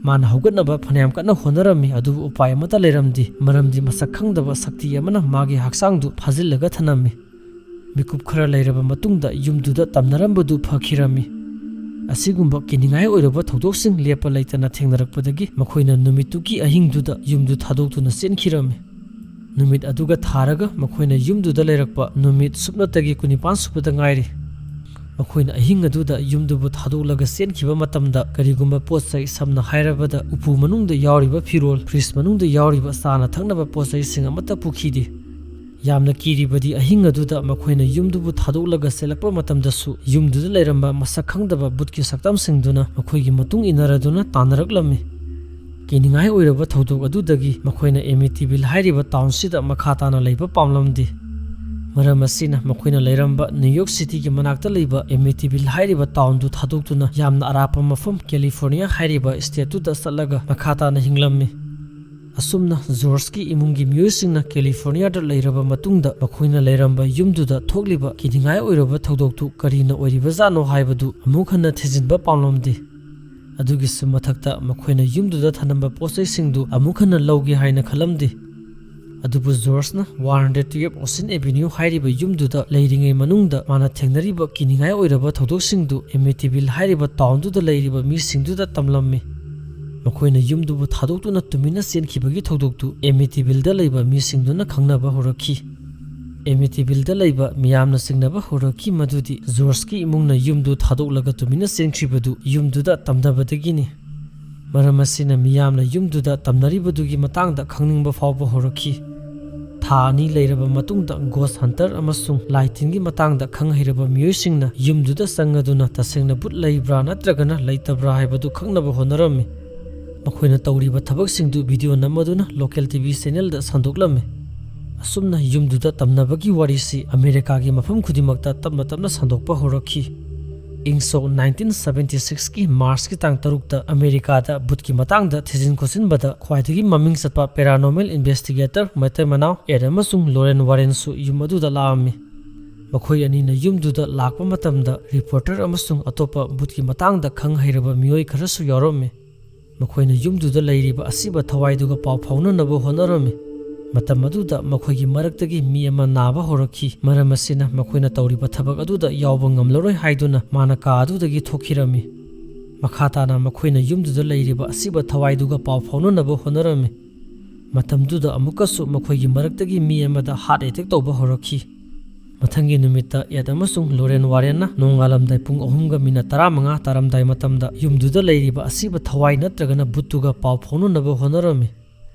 ꯃꯥꯅ ꯍꯧꯒꯠꯅꯕ ꯐꯅꯌꯥꯝ ꯀꯟꯅ ꯍꯣꯠꯅꯔꯝꯃꯤ, ꯑꯗꯨꯕꯨ ꯎꯄꯥꯏ ꯑꯃꯠꯇ ꯂꯩꯔꯝꯗꯦ, ꯃꯔꯝꯗꯤ ꯃꯁꯛ ꯈꯪꯗꯕ ꯁꯛꯇꯤ ꯑꯃꯅ ꯃꯥꯒꯤ ꯍꯛꯆꯥꯡꯗꯨ ꯐꯥꯖꯤꯜꯂꯒ ꯊꯅꯝꯃꯤ꯫ ꯃꯤꯀꯨꯞ ꯈꯔ ꯂꯩꯔꯕ ꯃꯇꯨꯡꯗ ꯌꯨꯝꯗꯨꯗ ꯇꯝꯅꯔꯝꯕꯗꯨ ꯐꯈꯤꯔꯝꯃꯤ꯫ ꯑꯁꯤꯒꯨꯝꯕ ꯀꯤꯅꯤꯡꯉꯥꯏ ꯑꯣꯏꯔꯕ ꯊꯧꯗꯣꯛꯁꯤꯡ ꯂꯦꯞꯄ ꯂꯩꯇꯅ ꯊꯦꯡꯅꯔꯛꯄꯗꯒꯤ ꯃꯈꯣꯏꯅ ꯅꯨꯃꯤꯠꯇꯨꯒꯤ ꯑꯍꯤꯡꯗꯨꯗ ꯌꯨꯝꯗꯨ ꯊꯥꯗꯣꯛꯇꯨꯅ ꯆꯦꯟꯈꯤꯔꯝꯃꯤ꯫ ꯅꯨꯃꯤꯠ ꯑꯗꯨꯒ ꯊꯥꯔꯒ ꯃꯈꯣꯏꯅ ꯌꯨꯝꯗꯨꯗ ꯂꯩꯔꯛꯄ ꯅꯨꯃꯤꯠ ꯁꯨꯞꯅꯇꯒꯤ ꯀꯨꯟꯅꯤꯄꯥꯟ ꯁꯨꯕꯗ ꯉꯥꯏꯔꯤ꯫ ꯃꯈꯣꯏꯅ ꯑꯍꯤꯡ ꯑꯗꯨꯗ ꯌꯨꯝꯗꯨꯕꯨ ꯊꯥꯗꯣꯛꯂꯒ ꯆꯦꯟꯈꯤꯕ ꯃꯇꯝꯗ ꯀꯔꯤꯒꯨꯝꯕ ꯄꯣꯠ ꯆꯩ, ꯁꯝꯅ ꯍꯥꯏꯔꯕꯗ ꯎꯄꯨ ꯃꯅꯨꯡꯗ ꯌꯥꯎꯔꯤꯕ ꯐꯤꯔꯣꯜ, ꯐ꯭ꯔꯤꯖ ꯃꯅꯨꯡꯗ ꯌꯥꯎꯔꯤꯕ ꯆꯥꯅ ꯊꯛꯅꯕ ꯄꯣꯠ ꯆꯩꯁꯤꯡ ꯑꯃꯠꯇ ꯄꯨꯈꯤꯗꯦ꯫ ꯌꯥꯝꯅ ꯀꯤꯔꯤꯕꯗꯤ ꯑꯍꯤꯡ ꯑꯗꯨꯗ ꯃꯈꯣꯏꯅ ꯌꯨꯝꯗꯨꯕꯨ ꯊꯥꯗꯣꯛꯂꯒ ꯆꯦꯜꯂꯛꯄ ꯃꯇꯝꯗꯁꯨ ꯌꯨꯝꯗꯨꯗ ꯂꯩꯔꯝꯕ ꯃꯁꯛ ꯈꯪꯗꯕ ꯚꯨꯠꯀꯤ ꯁꯛꯇꯝꯁꯤꯡꯗꯨꯅ ꯃꯈꯣꯏꯒꯤ ꯃꯇꯨꯡ ꯏꯟꯅꯔꯗꯨꯅ ꯇꯥꯟꯅꯔꯛꯂꯝꯃꯤ꯫ ꯀꯤꯅꯤꯡꯉꯥꯏ ꯑꯣꯏꯔꯕ ꯊꯧꯗꯣꯛ ꯑꯗꯨꯗꯒꯤ ꯃꯈꯣꯏꯅ ꯑꯦꯃꯤꯇꯤꯚꯤꯜ ꯍꯥꯏꯔꯤꯕ ꯇꯥꯎꯟꯁꯤꯗ ꯃꯈꯥ ꯇꯥꯅ ꯂꯩꯕ ꯄꯥꯝꯂꯝꯗꯦ꯫ ꯃꯔꯝ ꯑꯁꯤꯅ ꯃꯈꯣꯏꯅ ꯂꯩꯔꯝꯕ ꯅ꯭ꯌꯨ ꯌꯣꯔꯛ ꯁꯤꯇꯤꯒꯤ ꯃꯅꯥꯛꯇ ꯂꯩꯕ ꯑꯦꯃꯤꯇꯤꯚꯤꯜ ꯍꯥꯏꯔꯤꯕ ꯇꯥꯎꯟꯗꯨ ꯊꯥꯗꯣꯛꯇꯨꯅ ꯌꯥꯝꯅ ꯑꯔꯥꯞꯄ ꯃꯐꯝ ꯀꯦꯂꯤꯐꯣꯔꯅꯤꯌꯥ ꯍꯥꯏꯔꯤꯕ ꯁ꯭ꯇꯦꯠꯇꯨꯗ ꯆꯠꯂꯒ ꯃꯈꯥ ꯇꯥꯅ ꯍꯤꯡꯂꯝꯃꯤ꯫ ꯑꯁꯨꯝꯅ ꯖꯣꯔꯖꯀꯤ ꯏꯃꯨꯡꯒꯤ ꯃꯤꯑꯣꯏꯁꯤꯡꯅ ꯀꯦꯂꯤꯐꯣꯔꯅꯤꯌꯥꯗ ꯂꯩꯔꯕ ꯃꯇꯨꯡꯗ ꯃꯈꯣꯏꯅ ꯂꯩꯔꯝꯕ ꯌꯨꯝꯗꯨꯗ ꯊꯣꯛꯂꯤꯕ ꯀꯤꯅꯤꯡꯉꯥꯏ ꯑꯣꯏꯔꯕ ꯊꯧꯗꯣꯛꯇꯨ ꯀꯔꯤꯅ ꯑꯣꯏꯔꯤꯕꯖꯥꯠꯅꯣ ꯍꯥꯏꯕꯗꯨ ꯑꯃꯨꯛ ꯍꯟꯅ ꯊꯤꯖꯤꯟꯕ ꯄꯥꯝꯂꯝꯗꯦ꯫ ꯑꯗꯨꯒꯤꯁꯨ ꯃꯊꯛꯇ ꯃꯈꯣꯏꯅ ꯌꯨꯝꯗꯨꯗ ꯊꯅꯝꯕ ꯄꯣꯠ ꯆꯩꯁꯤꯡꯗꯨ ꯑꯃꯨꯛ ꯍꯟꯅ ꯂꯧꯒꯦ ꯍꯥꯏꯅ ꯈꯜꯂꯝꯗꯦ꯫ ꯑꯗꯨꯕꯨ ꯖꯣꯔꯖꯅ one hundred twelfth Ocean Avenue ꯍꯥꯏꯔꯤꯕ ꯌꯨꯝꯗꯨꯗ ꯂꯩꯔꯤꯉꯩ ꯃꯅꯨꯡꯗ ꯃꯥꯅ ꯊꯦꯡꯅꯔꯤꯕ ꯀꯤꯅꯤꯡꯉꯥꯏ ꯑꯣꯏꯔꯕ ꯊꯧꯗꯣꯛꯁꯤꯡꯗꯨ ꯑꯦꯃꯤꯇꯤꯚꯤꯜ ꯍꯥꯏꯔꯤꯕ ꯇꯥꯎꯟꯗꯨꯗ ꯂꯩꯔꯤꯕ ꯃꯤꯁꯤꯡꯗꯨꯗ ꯇꯝꯂꯝꯃꯤ꯫ ꯃꯈꯣꯏꯅ ꯌꯨꯝꯗꯨꯕꯨ ꯊꯥꯗꯣꯛꯇꯨꯅ ꯇꯨꯃꯤꯟꯅ ꯆꯦꯟꯈꯤꯕꯒꯤ ꯊꯧꯗꯣꯛꯇꯨ ꯑꯦꯃꯤꯇꯤꯚꯤꯜꯗ ꯂꯩꯕ ꯃꯤꯁꯤꯡꯗꯨꯅ ꯈꯪꯅꯕ ꯍꯧꯔꯛꯈꯤ꯫ ꯑꯦꯃꯤꯇꯤꯚꯤꯜꯗ ꯂꯩꯕ ꯃꯤꯌꯥꯝꯅ ꯆꯤꯡꯅꯕ ꯍꯧꯔꯛꯈꯤ ꯃꯗꯨꯗꯤ ꯖꯣꯔꯖꯀꯤ ꯏꯃꯨꯡꯅ ꯌꯨꯝꯗꯨ ꯊꯥꯗꯣꯛꯂꯒ ꯇꯨꯃꯤꯟꯅ ꯆꯦꯟꯈ꯭ꯔꯤꯕꯗꯨ ꯌꯨꯝꯗꯨꯗ ꯇꯝꯅꯕꯗꯒꯤꯅꯤ꯫ ꯃꯔꯝ ꯑꯁꯤꯅ ꯃꯤꯌꯥꯝꯅ ꯌꯨꯝꯗꯨꯗ ꯇꯝꯅꯔꯤꯕꯗꯨꯒꯤ ꯃꯇꯥꯡꯗ ꯈꯪꯅꯤꯡꯕ ꯐꯥꯎꯕ ꯍꯧꯔꯛꯈꯤ꯫ ꯊꯥ ꯑꯅꯤ ꯂꯩꯔꯕ ꯃꯇꯨꯡꯗ ꯒꯣꯁ ꯍꯟꯇꯔ ꯑꯃꯁꯨꯡ ꯂꯥꯏ ꯇꯤꯟꯒꯤ ꯃꯇꯥꯡꯗ ꯈꯪ ꯍꯩꯔꯕ ꯃꯤꯑꯣꯏꯁꯤꯡꯅ ꯌꯨꯝꯗꯨꯗ ꯆꯪꯉꯗꯨꯅ ꯇꯁꯦꯡꯅ ꯚꯨꯠ ꯂꯩꯕ꯭ꯔꯥ ꯅꯠꯇ꯭ꯔꯒꯅ ꯂꯩꯇꯕ꯭ꯔꯥ ꯍꯥꯏꯕꯗꯨ ꯈꯪꯅꯕ ꯍꯣꯠꯅꯔꯝꯃꯤ꯫ ꯃꯈꯣꯏꯅ ꯇꯧꯔꯤꯕ ꯊꯕꯛꯁꯤꯡꯗꯨ ꯚꯤꯗꯤꯑꯣ ꯅꯝꯃꯗꯨꯅ ꯂꯣꯀꯦꯜ ꯇꯤ ꯚꯤ ꯆꯦꯅꯦꯜꯗ ꯁꯟꯗꯣꯛꯂꯝꯃꯤ꯫ ꯑꯁꯨꯝꯅ ꯌꯨꯝꯗꯨꯗ ꯇꯝꯅꯕꯒꯤ ꯋꯥꯔꯤꯁꯤ ꯑꯃꯦꯔꯤꯀꯥꯒꯤ ꯃꯐꯝ ꯈꯨꯗꯤꯡꯃꯛꯇ ꯇꯞꯅ ꯇꯞꯅ ꯁꯟꯗꯣꯛꯄ ꯍꯧꯔꯛꯈꯤ꯫ ꯏꯪ ꯁꯣꯛ ꯅꯥꯏꯟꯇꯤꯟ ꯁꯕꯦꯟꯇꯤ ꯁꯤꯛꯁꯀꯤ ꯃꯥꯔꯆꯀꯤ ꯇꯥꯡ ꯇꯔꯨꯛꯇ ꯑꯃꯦꯔꯤꯀꯥꯗ ꯚꯨꯠꯀꯤ ꯃꯇꯥꯡꯗ ꯊꯤꯖꯤꯟ ꯈꯣꯠꯆꯤꯟꯕꯗ ꯈ꯭ꯋꯥꯏꯗꯒꯤ ꯃꯃꯤꯡ ꯆꯠꯄ paranormal investigator ꯃꯇꯩ ꯃꯅꯥꯎ ꯑꯦꯗ ꯑꯃꯁꯨꯡ ꯂꯣꯔꯦꯟ ꯋꯥꯔꯦꯟꯁꯨ ꯌꯨꯝ ꯑꯗꯨꯗ ꯂꯥꯛꯑꯝꯃꯤ꯫ ꯃꯈꯣꯏ ꯑꯅꯤꯅ ꯌꯨꯝꯗꯨꯗ ꯂꯥꯛꯄ ꯃꯇꯝꯗ ꯔꯤꯄꯣꯔꯇꯔ ꯑꯃꯁꯨꯡ ꯑꯇꯣꯞꯄ ꯚꯨꯠꯀꯤ ꯃꯇꯥꯡꯗ ꯈꯪ ꯍꯩꯔꯕ ꯃꯤꯑꯣꯏ ꯈꯔꯁꯨ ꯌꯥꯎꯔꯝꯃꯤ꯫ ꯃꯈꯣꯏꯅ ꯌꯨꯝꯗꯨꯗ ꯂꯩꯔꯤꯕ ꯑꯁꯤꯕ ꯊꯋꯥꯏꯗꯨꯒ ꯄꯥꯎ ꯐꯥꯎꯅꯅꯕ ꯍꯣꯠꯅꯔꯝꯃꯤ꯫ ꯃꯇꯝ ꯑꯗꯨꯗ ꯃꯈꯣꯏꯒꯤ ꯃꯔꯛꯇꯒꯤ ꯃꯤ ꯑꯃ ꯅꯥꯕ ꯍꯧꯔꯛꯈꯤ꯫ ꯃꯔꯝ ꯑꯁꯤꯅ ꯃꯈꯣꯏꯅ ꯇꯧꯔꯤꯕ ꯊꯕꯛ ꯑꯗꯨꯗ ꯌꯥꯎꯕ ꯉꯝꯂꯔꯣꯏ ꯍꯥꯏꯗꯨꯅ ꯃꯥꯅ ꯀꯥ ꯑꯗꯨꯗꯒꯤ ꯊꯣꯛꯈꯤꯔꯝꯃꯤ꯫ ꯃꯈꯥ ꯇꯥꯅ ꯃꯈꯣꯏꯅ ꯌꯨꯝꯗꯨꯗ ꯂꯩꯔꯤꯕ ꯑꯁꯤꯕ ꯊꯋꯥꯏꯗꯨꯒ ꯄꯥꯎ ꯐꯥꯎꯅꯅꯕ ꯍꯣꯠꯅꯔꯝꯃꯤ꯫ ꯃꯇꯝꯗꯨꯗ ꯑꯃꯨꯛꯀꯁꯨ ꯃꯈꯣꯏꯒꯤ ꯃꯔꯛꯇꯒꯤ ꯃꯤ ꯑꯃꯗ heart attack ꯇꯧꯕ ꯍꯧꯔꯛꯈꯤ꯫ ꯃꯊꯪꯒꯤ ꯅꯨꯃꯤꯠꯇ ꯑꯦꯗ ꯑꯃꯁꯨꯡ ꯂꯣꯔꯦꯟ ꯋꯥꯔꯦꯟꯅ ꯅꯣꯡꯉꯥꯜꯂꯝꯗꯥꯏ ꯄꯨꯡ ꯑꯍꯨꯝꯒ ꯃꯤꯅꯠ ꯇꯔꯥꯃꯉꯥ ꯇꯥꯔꯝꯗꯥꯏ ꯃꯇꯝꯗ ꯌꯨꯝꯗꯨꯗ ꯂꯩꯔꯤꯕ ꯑꯁꯤꯕ ꯊꯋꯥꯏ ꯅꯠꯇ꯭ꯔꯒꯅ ꯚꯨꯠꯇꯨꯒ ꯄꯥꯎ ꯐꯥꯎꯅꯅꯕ ꯍꯣꯠꯅꯔꯝꯃꯤ꯫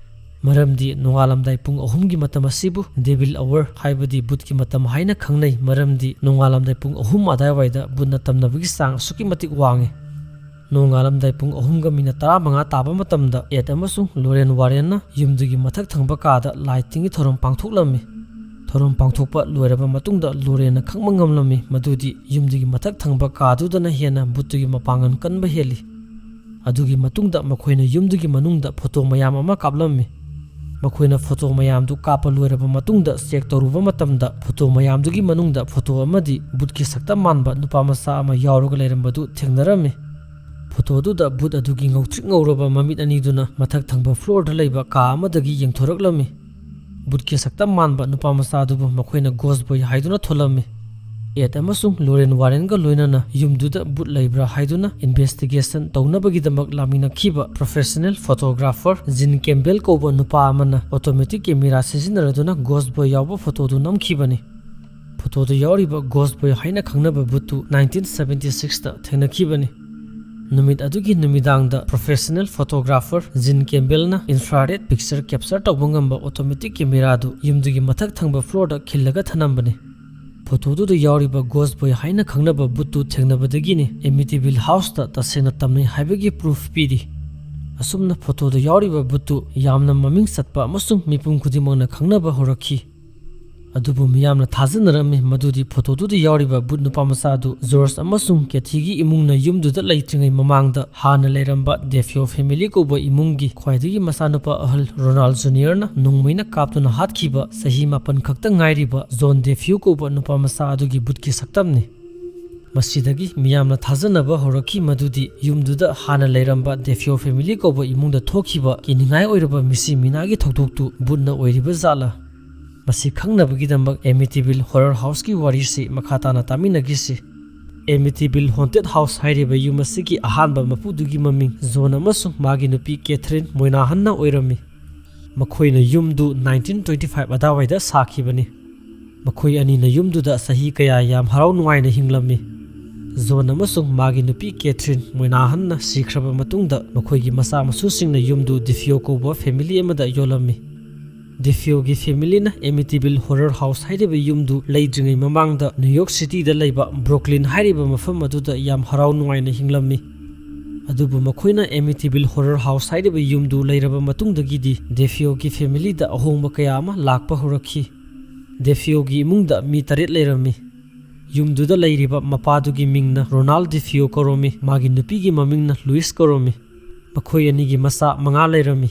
ꯃꯔꯝꯗꯤ ꯅꯣꯡꯉꯥꯜꯂꯝꯗꯥꯏ ꯄꯨꯡ ꯑꯍꯨꯝꯒꯤ ꯃꯇꯝ ꯑꯁꯤꯕꯨ devil hour ꯍꯥꯏꯕꯗꯤ ꯚꯨꯠꯀꯤ ꯃꯇꯝ ꯍꯥꯏꯅ ꯈꯪꯅꯩ, ꯃꯔꯝꯗꯤ ꯅꯣꯡꯉꯥꯜꯂꯝꯗꯥꯏ ꯄꯨꯡ ꯑꯍꯨꯝ ꯑꯗꯥꯏꯋꯥꯏꯗ ꯚꯨꯠꯅ ꯇꯝꯅꯕꯒꯤ ꯆꯥꯡ ꯑꯁꯨꯛꯀꯤ ꯃꯇꯤꯛ ꯋꯥꯡꯉꯤ꯫ ꯅꯣꯡꯉꯥꯜꯂꯝꯗꯥꯏ ꯄꯨꯡ ꯑꯍꯨꯝꯒ ꯃꯤꯅꯠ ꯇꯔꯥꯃꯉꯥ ꯇꯥꯕ ꯃꯇꯝꯗ ꯑꯦꯗ ꯑꯃꯁꯨꯡ ꯂꯣꯔꯦꯟ ꯋꯥꯔꯦꯟꯅ ꯌꯨꯝꯗꯨꯒꯤ ꯃꯊꯛ ꯊꯪꯕ ꯀꯥꯗ ꯂꯥꯏ ꯇꯤꯟꯒꯤ ꯊꯧꯔꯝ ꯄꯥꯡꯊꯣꯛꯂꯝꯃꯤ꯫ ꯊꯧꯔꯝ ꯄꯥꯡꯊꯣꯛꯄ ꯂꯣꯏꯔꯕ ꯃꯇꯨꯡꯗ ꯂꯣꯔꯦꯟꯅ ꯈꯪꯕ ꯉꯝꯂꯝꯃꯤ ꯃꯗꯨꯗꯤ ꯌꯨꯝꯗꯨꯒꯤ ꯃꯊꯛ ꯊꯪꯕ ꯀꯥꯗꯨꯗꯅ ꯍꯦꯟꯅ ꯚꯨꯠꯇꯨꯒꯤ ꯃꯄꯥꯡꯒꯜ ꯀꯟꯕ ꯍꯦꯜꯂꯤ꯫ ꯑꯗꯨꯒꯤ ꯃꯇꯨꯡꯗ ꯃꯈꯣꯏꯅ ꯌꯨꯝꯗꯨꯒꯤ ꯃꯅꯨꯡꯗ ꯐꯣꯇꯣ ꯃꯌꯥꯝ ꯑꯃ ꯀꯥꯞꯂꯝꯃꯤ꯫ ꯃꯈꯣꯏꯅ ꯐꯣꯇꯣ ꯃꯌꯥꯝꯗꯨ ꯀꯥꯞꯄ ꯂꯣꯏꯔꯕ ꯃꯇꯨꯡꯗ ꯆꯦꯛ ꯇꯧꯔꯨꯕ ꯃꯇꯝꯗ ꯐꯣꯇꯣ ꯃꯌꯥꯝꯗꯨꯒꯤ ꯃꯅꯨꯡꯗ ꯐꯣꯇꯣ ꯑꯃꯗꯤ ꯚꯨꯠꯀꯤ ꯁꯛꯇꯝ ꯃꯥꯟꯕ ꯅꯨꯄꯥ ꯃꯆꯥ ꯑꯃ ꯌꯥꯎꯔꯒ ꯂꯩꯔꯝꯕꯗꯨ ꯊꯦꯡꯅꯔꯝꯃꯤ꯫ ꯐꯣꯇꯣꯗꯨꯗ ꯚꯨꯠ ꯑꯗꯨꯒꯤ ꯉꯧꯇ꯭ꯔꯤꯛ ꯉꯧꯔꯕ ꯃꯃꯤꯠ ꯑꯅꯤꯗꯨꯅ ꯃꯊꯛ ꯊꯪꯕ ꯐ꯭ꯂꯣꯔꯗ ꯂꯩꯕ ꯀꯥ ꯑꯃꯗꯒꯤ ꯌꯦꯡꯊꯣꯔꯛꯂꯝꯃꯤ꯫ ꯚꯨꯠꯀꯤ ꯁꯛꯇꯝ ꯃꯥꯟꯕ ꯅꯨꯄꯥ ꯃꯆꯥ ꯑꯗꯨꯕꯨ ꯃꯈꯣꯏꯅ ꯒꯣꯁ ꯕꯣꯏ ꯍꯥꯏꯗꯨꯅ ꯊꯣꯜꯂꯝꯃꯤ꯫ ꯑꯦꯗ ꯑꯃꯁꯨꯡ ꯂꯣꯔꯦꯟ ꯋꯥꯔꯦꯟꯒ ꯂꯣꯏꯅꯅ ꯌꯨꯝꯗꯨꯗ ꯚꯨꯠ ꯂꯩꯕ꯭ꯔꯥ ꯍꯥꯏꯗꯨꯅ ꯏꯟꯚꯦꯁꯇꯤꯒꯦꯁꯟ ꯇꯧꯅꯕꯒꯤꯗꯃꯛ ꯂꯥꯛꯃꯤꯟꯅꯈꯤꯕ ꯄ꯭ꯔꯣꯐꯦꯁꯅꯦꯜ ꯐꯣꯇꯣꯒ꯭ꯔꯥꯐꯔ ꯖꯤꯟ ꯀꯦꯝꯕꯦꯜ ꯀꯧꯕ ꯅꯨꯄꯥ ꯑꯃꯅ ꯑꯣꯇꯣꯃꯦꯇꯤꯛ ꯀꯦꯃꯦꯔꯥ ꯁꯤꯖꯤꯟꯅꯔꯗꯨꯅ ꯒꯣꯁ ꯕꯣꯏ ꯌꯥꯎꯕ ꯐꯣꯇꯣꯗꯨ ꯅꯝꯈꯤꯕꯅꯤ꯫ ꯐꯣꯇꯣꯗ ꯌꯥꯎꯔꯤꯕ ꯒꯣꯁ ꯕꯣꯏ ꯍꯥꯏꯅ ꯈꯪꯅꯕ ꯚꯨꯠꯇꯨ ꯅꯥꯏꯟꯇꯤꯟ ꯁꯕꯦꯟꯇꯤ ꯁꯤꯛꯁꯇ ꯊꯦꯡꯅꯈꯤꯕꯅꯤ꯫ ꯅꯨꯃꯤꯠ ꯑꯗꯨꯒꯤ ꯅꯨꯃꯤꯗꯥꯡꯗ ꯄ꯭ꯔꯣꯐꯦꯁꯅꯦꯜ ꯐꯣꯇꯣꯒ꯭ꯔꯥꯐꯔ ꯖꯤꯟ ꯀꯦꯝꯕꯦꯜꯅ ꯏꯟꯐ꯭ꯔꯥꯔꯦꯗ ꯄꯤꯛꯆꯔ ꯀꯦꯞꯆꯔ ꯇꯧꯕ ꯉꯝꯕ ꯑꯣꯇꯣꯃꯦꯇꯤꯛ ꯀꯦꯃꯦꯔꯥꯗꯨ ꯌꯨꯝꯗꯨꯒꯤ ꯃꯊꯛ ꯊꯪꯕ ꯐ꯭ꯂꯣꯔꯗ ꯈꯤꯜꯂꯒ ꯊꯅꯝꯕꯅꯤ꯫ ꯐꯣꯇꯣꯗꯨꯗ ꯌꯥꯎꯔꯤꯕ ꯒꯣꯁ ꯕꯣꯏ ꯍꯥꯏꯅ ꯈꯪꯅꯕ ꯚꯨꯠꯇꯨ ꯊꯦꯡꯅꯕꯗꯒꯤꯅꯤ ꯑꯦꯃꯤꯇꯤꯚꯤꯜ ꯍꯥꯎꯁꯇ ꯇꯁꯦꯡꯅ ꯇꯝꯅꯩ ꯍꯥꯏꯕꯒꯤ ꯄ꯭ꯔꯨꯐ ꯄꯤꯔꯤ꯫ ꯑꯁꯨꯝꯅ ꯐꯣꯇꯣꯗ ꯌꯥꯎꯔꯤꯕ ꯚꯨꯠꯇꯨ ꯌꯥꯝꯅ ꯃꯃꯤꯡ ꯆꯠꯄ ꯑꯃꯁꯨꯡ ꯃꯤꯄꯨꯝ ꯈꯨꯗꯤꯡꯃꯛꯅ ꯈꯪꯅꯕ ꯍꯧꯔꯛꯈꯤ꯫ ꯑꯗꯨꯕꯨ ꯃꯤꯌꯥꯝꯅ ꯊꯥꯖꯅꯔꯝꯃꯤ ꯃꯗꯨꯗꯤ ꯐꯣꯇꯣꯗꯨꯗ ꯌꯥꯎꯔꯤꯕ ꯕꯨꯠ ꯅꯨꯄꯥ ꯃꯆꯥ ꯑꯗꯨ ꯖꯣꯔꯖ ꯑꯃꯁꯨꯡ ꯀꯦꯊꯤꯒꯤ ꯏꯃꯨꯡꯅ ꯌꯨꯝꯗꯨꯗ ꯂꯩꯇ꯭ꯔꯤꯉꯩ ꯃꯃꯥꯡꯗ ꯍꯥꯟꯅ ꯂꯩꯔꯝꯕ ꯗꯦꯐꯤꯑꯣ ꯐꯦꯃꯤꯂꯤ ꯀꯧꯕ ꯏꯃꯨꯡꯒꯤ ꯈ꯭ꯋꯥꯏꯗꯒꯤ ꯃꯆꯥꯅꯨꯄꯥ ꯑꯍꯜ ꯔꯣꯅꯥꯜ ꯖꯨꯅꯤꯌꯔꯅ ꯅꯣꯡꯃꯩꯅ ꯀꯥꯞꯇꯨꯅ ꯍꯥꯠꯈꯤꯕ ꯆꯍꯤ ꯃꯥꯄꯟ ꯈꯛꯇ ꯉꯥꯏꯔꯤꯕ ꯖꯣꯟ ꯗꯦꯐꯤꯑꯣ ꯀꯧꯕ ꯅꯨꯄꯥ ꯃꯆꯥ ꯑꯗꯨꯒꯤ ꯕꯨꯠꯀꯤ ꯁꯛꯇꯝꯅꯤ꯫ ꯃꯁꯤꯗꯒꯤ ꯃꯤꯌꯥꯝꯅ ꯊꯥꯖꯅꯕ ꯍꯧꯔꯛꯈꯤ ꯃꯗꯨꯗꯤ ꯌꯨꯝꯗꯨꯗ ꯍꯥꯟꯅ ꯂꯩꯔꯝꯕ ꯗꯦꯐꯤꯑꯣ ꯐꯦꯃꯤꯂꯤ ꯀꯧꯕ ꯏꯃꯨꯡꯗ ꯊꯣꯛꯈꯤꯕ ꯀꯤꯅꯤꯡꯉꯥꯏ ꯑꯣꯏꯔꯕ ꯃꯤꯁꯤ ꯃꯤꯅꯥꯒꯤ ꯊꯧꯗꯣꯛꯇꯨ ꯕꯨꯠꯅ ꯑꯣꯏꯔꯤꯕ ꯖꯥꯠꯂꯥ? ꯃꯁꯤ ꯈꯪꯅꯕꯒꯤꯗꯃꯛ ꯑꯦꯃꯤꯇꯤꯕꯤꯜ ꯍꯣꯔꯔ ꯍꯥꯎꯁꯀꯤ ꯋꯥꯔꯤꯁꯤ ꯃꯈꯥ ꯇꯥꯅ ꯇꯥꯃꯤꯟꯅꯈꯤꯁꯤ꯫ ꯑꯦꯃꯤꯇꯤꯕꯤꯜ ꯍꯣꯟꯇꯦꯗ ꯍꯥꯎꯁ ꯍꯥꯏꯔꯤꯕ ꯌꯨꯝ ꯑꯁꯤꯒꯤ ꯑꯍꯥꯟꯕ ꯃꯄꯨꯗꯨꯒꯤ ꯃꯃꯤꯡ ꯖꯣꯟ ꯑꯃꯁꯨꯡ ꯃꯥꯒꯤ ꯅꯨꯄꯤ ꯀꯦꯊꯔꯤꯟ ꯃꯣꯏꯅꯥꯍꯟꯅ ꯑꯣꯏꯔꯝꯃꯤ꯫ ꯃꯈꯣꯏꯅ ꯌꯨꯝꯗꯨ ꯅꯥꯏꯟꯇꯤꯟ ꯇ꯭ꯋꯦꯟꯇꯤ ꯐꯥꯏꯚ ꯑꯗꯥꯋꯥꯏꯗ ꯁꯥꯈꯤꯕꯅꯤ꯫ ꯃꯈꯣꯏ ꯑꯅꯤꯅ ꯌꯨꯝꯗꯨꯗ ꯆꯍꯤ ꯀꯌꯥ ꯌꯥꯝ ꯍꯔꯥꯎ ꯅꯨꯡꯉꯥꯏꯅ ꯍꯤꯡꯂꯝꯃꯤ꯫ ꯖꯣꯟ ꯑꯃꯁꯨꯡ ꯃꯥꯒꯤ ꯅꯨꯄꯤ ꯀꯦꯊꯔꯤꯟ ꯃꯣꯏꯅꯥꯍꯟꯅ ꯁꯤꯈ꯭ꯔꯕ ꯃꯇꯨꯡꯗ ꯃꯈꯣꯏꯒꯤ ꯃꯆꯥ ꯃꯁꯨꯁꯤꯡꯅ ꯌꯨꯝꯗꯨ ꯗꯤꯐꯤꯑꯣ ꯀꯧꯕ ꯐꯦꯃꯤꯂꯤ ꯑꯃꯗ ꯌꯣꯜꯂꯝꯃꯤ꯫ ꯗꯤꯐꯤꯑꯣꯒꯤ ꯐꯦꯃꯤꯂꯤꯅ ꯑꯦꯃꯤꯇꯤꯕꯤꯜ ꯍꯣꯔꯔ ꯍꯥꯎꯁ ꯍꯥꯏꯔꯤꯕ ꯌꯨꯝꯗꯨ ꯂꯩꯗ꯭ꯔꯤꯉꯩ ꯃꯃꯥꯡꯗ ꯅ꯭ꯌꯨ ꯌꯣꯔꯛ ꯁꯤꯇꯤꯗ ꯂꯩꯕ ꯕ꯭ꯔꯨꯛꯂꯤꯟ ꯍꯥꯏꯔꯤꯕ ꯃꯐꯝ ꯑꯗꯨꯗ ꯌꯥꯝ ꯍꯔꯥꯎ ꯅꯨꯡꯉꯥꯏꯅ ꯍꯤꯡꯂꯝꯃꯤ꯫ ꯑꯗꯨꯕꯨ ꯃꯈꯣꯏꯅ ꯑꯦꯃꯤꯇꯤꯕꯤꯜ ꯍꯣꯔꯔ ꯍꯥꯎꯁ ꯍꯥꯏꯔꯤꯕ ꯌꯨꯝꯗꯨ ꯂꯩꯔꯕ ꯃꯇꯨꯡꯗꯒꯤꯗꯤ ꯗꯦꯐꯤꯑꯣꯒꯤ ꯐꯦꯃꯤꯂꯤꯗ ꯑꯍꯣꯡꯕ ꯀꯌꯥ ꯑꯃ ꯂꯥꯛꯄ ꯍꯧꯔꯛꯈꯤ꯫ ꯗꯦꯐꯤꯑꯣꯒꯤ ꯏꯃꯨꯡꯗ ꯃꯤ ꯇꯔꯦꯠ ꯂꯩꯔꯝꯃꯤ꯫ ꯌꯨꯝꯗꯨꯗ ꯂꯩꯔꯤꯕ ꯃꯄꯥꯗꯨꯒꯤ ꯃꯤꯡꯅ ꯔꯣꯅꯥꯜ ꯗꯤꯐꯤꯑꯣ ꯀꯧꯔꯝꯃꯤ, ꯃꯥꯒꯤ ꯅꯨꯄꯤꯒꯤ ꯃꯃꯤꯡꯅ ꯂꯨꯏꯁ ꯀꯧꯔꯝꯃꯤ꯫ ꯃꯈꯣꯏ ꯑꯅꯤꯒꯤ ꯃꯆꯥ ꯃꯉꯥ ꯂꯩꯔꯝꯃꯤ꯫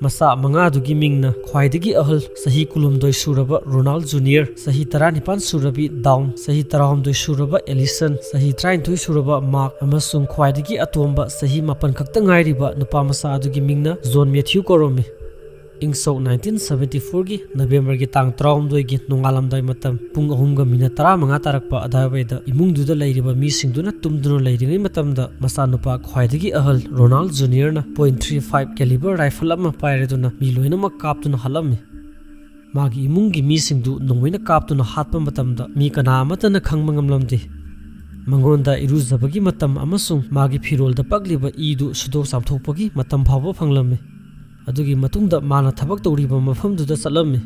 ꯃꯆꯥ ꯃꯉꯥꯗꯨꯒꯤ ꯃꯤꯡꯅ ꯈ꯭ꯋꯥꯏꯗꯒꯤ ꯑꯍꯜ ꯆꯍꯤ ꯀꯨꯟꯍꯨꯝꯗꯣꯏ ꯁꯨꯔꯕ ꯔꯣꯅꯥꯜ ꯖꯨꯅꯤꯌꯔ, ꯆꯍꯤ ꯇꯔꯥꯅꯤꯄꯥꯟ ꯁꯨꯔꯕꯤ ꯗꯥꯎꯟ, ꯆꯍꯤ ꯇꯔꯥꯍꯨꯝꯗꯣꯏ ꯁꯨꯔꯕ ꯑꯦꯂꯤꯁꯟ, ꯆꯍꯤ ꯇꯔꯥꯅꯤꯊꯣꯏ ꯁꯨꯔꯕ ꯃꯥꯔꯛ ꯑꯃꯁꯨꯡ ꯈ꯭ꯋꯥꯏꯗꯒꯤ ꯑꯇꯣꯝꯕ ꯆꯍꯤ ꯃꯥꯄꯟ ꯈꯛꯇ ꯉꯥꯏꯔꯤꯕ ꯅꯨꯄꯥ ꯃꯆꯥ ꯑꯗꯨꯒꯤ ꯃꯤꯡꯅ ꯖꯣꯟ ꯃꯦꯊ꯭ꯌꯨ ꯀꯧꯔꯝꯃꯤ꯫ ꯏꯪ ꯁꯣꯛ ꯅꯥꯏꯟꯇꯤꯟ ꯁꯚꯦꯟꯇꯤ ꯐꯣꯔꯒꯤ ꯅꯕꯦꯝꯕꯔꯒꯤ ꯇꯥꯡ ꯇꯔꯥꯍꯨꯝꯗꯣꯏꯒꯤ ꯅꯣꯡꯉꯥꯜꯂꯝꯗꯥꯏ ꯃꯇꯝ ꯄꯨꯡ ꯑꯍꯨꯝꯒ ꯃꯤꯅꯠ ꯇꯔꯥꯃꯉꯥ ꯇꯥꯔꯛꯄ ꯑꯗꯨꯋꯥꯏꯗ ꯏꯃꯨꯡꯗꯨꯗ ꯂꯩꯔꯤꯕ ꯃꯤꯁꯤꯡꯗꯨꯅ ꯇꯨꯝꯗꯨꯅ ꯂꯩꯔꯤꯉꯩ ꯃꯇꯝꯗ ꯃꯆꯥꯅꯨꯄꯥ ꯈ꯭ꯋꯥꯏꯗꯒꯤ ꯑꯍꯜ ꯔꯣꯅꯥꯜ ꯖꯨꯅꯤꯌꯔꯅ ꯄꯣꯏꯟ ꯊ꯭ꯔꯤ ꯐꯥꯏꯚ ꯀꯦꯂꯤꯕꯔ ꯔꯥꯏꯐꯜ ꯑꯃ ꯄꯥꯏꯔꯗꯨꯅ ꯃꯤ ꯂꯣꯏꯅꯃꯛ ꯀꯥꯞꯇꯨꯅ ꯍꯥꯠꯂꯝꯃꯤ꯫ ꯃꯥꯒꯤ ꯏꯃꯨꯡꯒꯤ ꯃꯤꯁꯤꯡꯗꯨ ꯅꯣꯡꯃꯩꯅ ꯀꯥꯞꯇꯨꯅ ꯍꯥꯠꯄ ꯃꯇꯝꯗ ꯃꯤ ꯀꯅꯥ ꯑꯃꯠꯇꯅ ꯈꯪꯕ ꯉꯝꯂꯝꯗꯦ꯫ ꯃꯉꯣꯟꯗ ꯏꯔꯨꯖꯕꯒꯤ ꯃꯇꯝ ꯑꯃꯁꯨꯡ ꯃꯥꯒꯤ ꯐꯤꯔꯣꯜꯗ ꯄꯛꯂꯤꯕ ꯏꯗꯨ ꯁꯨꯗꯣꯛ ꯆꯥꯝꯊꯣꯛꯄꯒꯤ ꯃꯇꯝ ꯐꯥꯎꯕ ꯐꯪꯂꯝꯃꯤ꯫ ꯑꯗꯨꯒꯤ ꯃꯇꯨꯡꯗ ꯃꯥꯅ ꯊꯕꯛ ꯇꯧꯔꯤꯕ ꯃꯐꯝꯗꯨꯗ ꯆꯠꯂꯝꯃꯤ꯫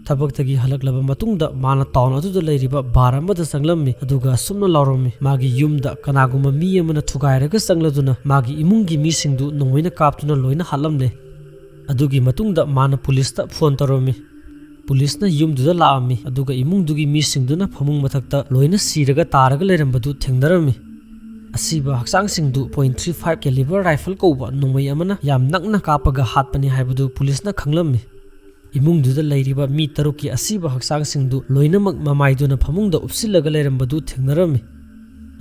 ꯊꯕꯛꯇꯒꯤ ꯍꯜꯂꯛꯂꯕ ꯃꯇꯨꯡꯗ ꯃꯥꯅ ꯇꯥꯎꯟ ꯑꯗꯨꯗ ꯂꯩꯔꯤꯕ ꯕꯥꯔ ꯑꯃꯗ ꯆꯪꯂꯝꯃꯤ, ꯑꯗꯨꯒ ꯑꯁꯨꯝꯅ ꯂꯥꯎꯔꯝꯃꯤ, ꯃꯥꯒꯤ ꯌꯨꯝꯗ ꯀꯅꯥꯒꯨꯝꯕ ꯃꯤ ꯑꯃꯅ ꯊꯨꯒꯥꯏꯔꯒ ꯆꯪꯂꯗꯨꯅ ꯃꯥꯒꯤ ꯏꯃꯨꯡꯒꯤ ꯃꯤꯁꯤꯡꯗꯨ ꯅꯣꯡꯃꯩꯅ ꯀꯥꯞꯇꯨꯅ ꯂꯣꯏꯅ ꯍꯥꯠꯂꯝꯂꯦ꯫ ꯑꯗꯨꯒꯤ ꯃꯇꯨꯡꯗ ꯃꯥꯅ ꯄꯨꯂꯤꯁꯇ ꯐꯣꯟ ꯇꯧꯔꯝꯃꯤ꯫ ꯄꯨꯂꯤꯁꯅ ꯌꯨꯝꯗꯨꯗ ꯂꯥꯛꯑꯝꯃꯤ, ꯑꯗꯨꯒ ꯏꯃꯨꯡꯗꯨꯒꯤ ꯃꯤꯁꯤꯡꯗꯨꯅ ꯐꯃꯨꯡ ꯃꯊꯛꯇ ꯂꯣꯏꯅ ꯁꯤꯔꯒ ꯇꯥꯔꯒ ꯂꯩꯔꯝꯕꯗꯨ ꯊꯦꯡꯅꯔꯝꯃꯤ꯫ ꯑꯁꯤꯕ ꯍꯛꯆꯥꯡꯁꯤꯡꯗꯨ point three five caliber rifle ꯀꯧꯕ ꯅꯣꯡꯃꯩ ꯑꯃꯅ ꯌꯥꯝ ꯅꯛꯅ ꯀꯥꯞꯄꯒ ꯍꯥꯠꯄꯅꯤ ꯍꯥꯏꯕꯗꯨ ꯄꯨꯂꯤꯁꯅ ꯈꯪꯂꯝꯃꯤ꯫ ꯏꯃꯨꯡꯗꯨꯗ ꯂꯩꯔꯤꯕ ꯃꯤ ꯇꯔꯨꯛꯀꯤ ꯑꯁꯤꯕ ꯍꯛꯆꯥꯡꯁꯤꯡꯗꯨ ꯂꯣꯏꯅꯃꯛ ꯃꯃꯥꯏꯗꯨꯅ ꯐꯃꯨꯡꯗ ꯎꯞꯁꯤꯜꯂꯒ ꯂꯩꯔꯝꯕꯗꯨ ꯊꯦꯡꯅꯔꯝꯃꯤ꯫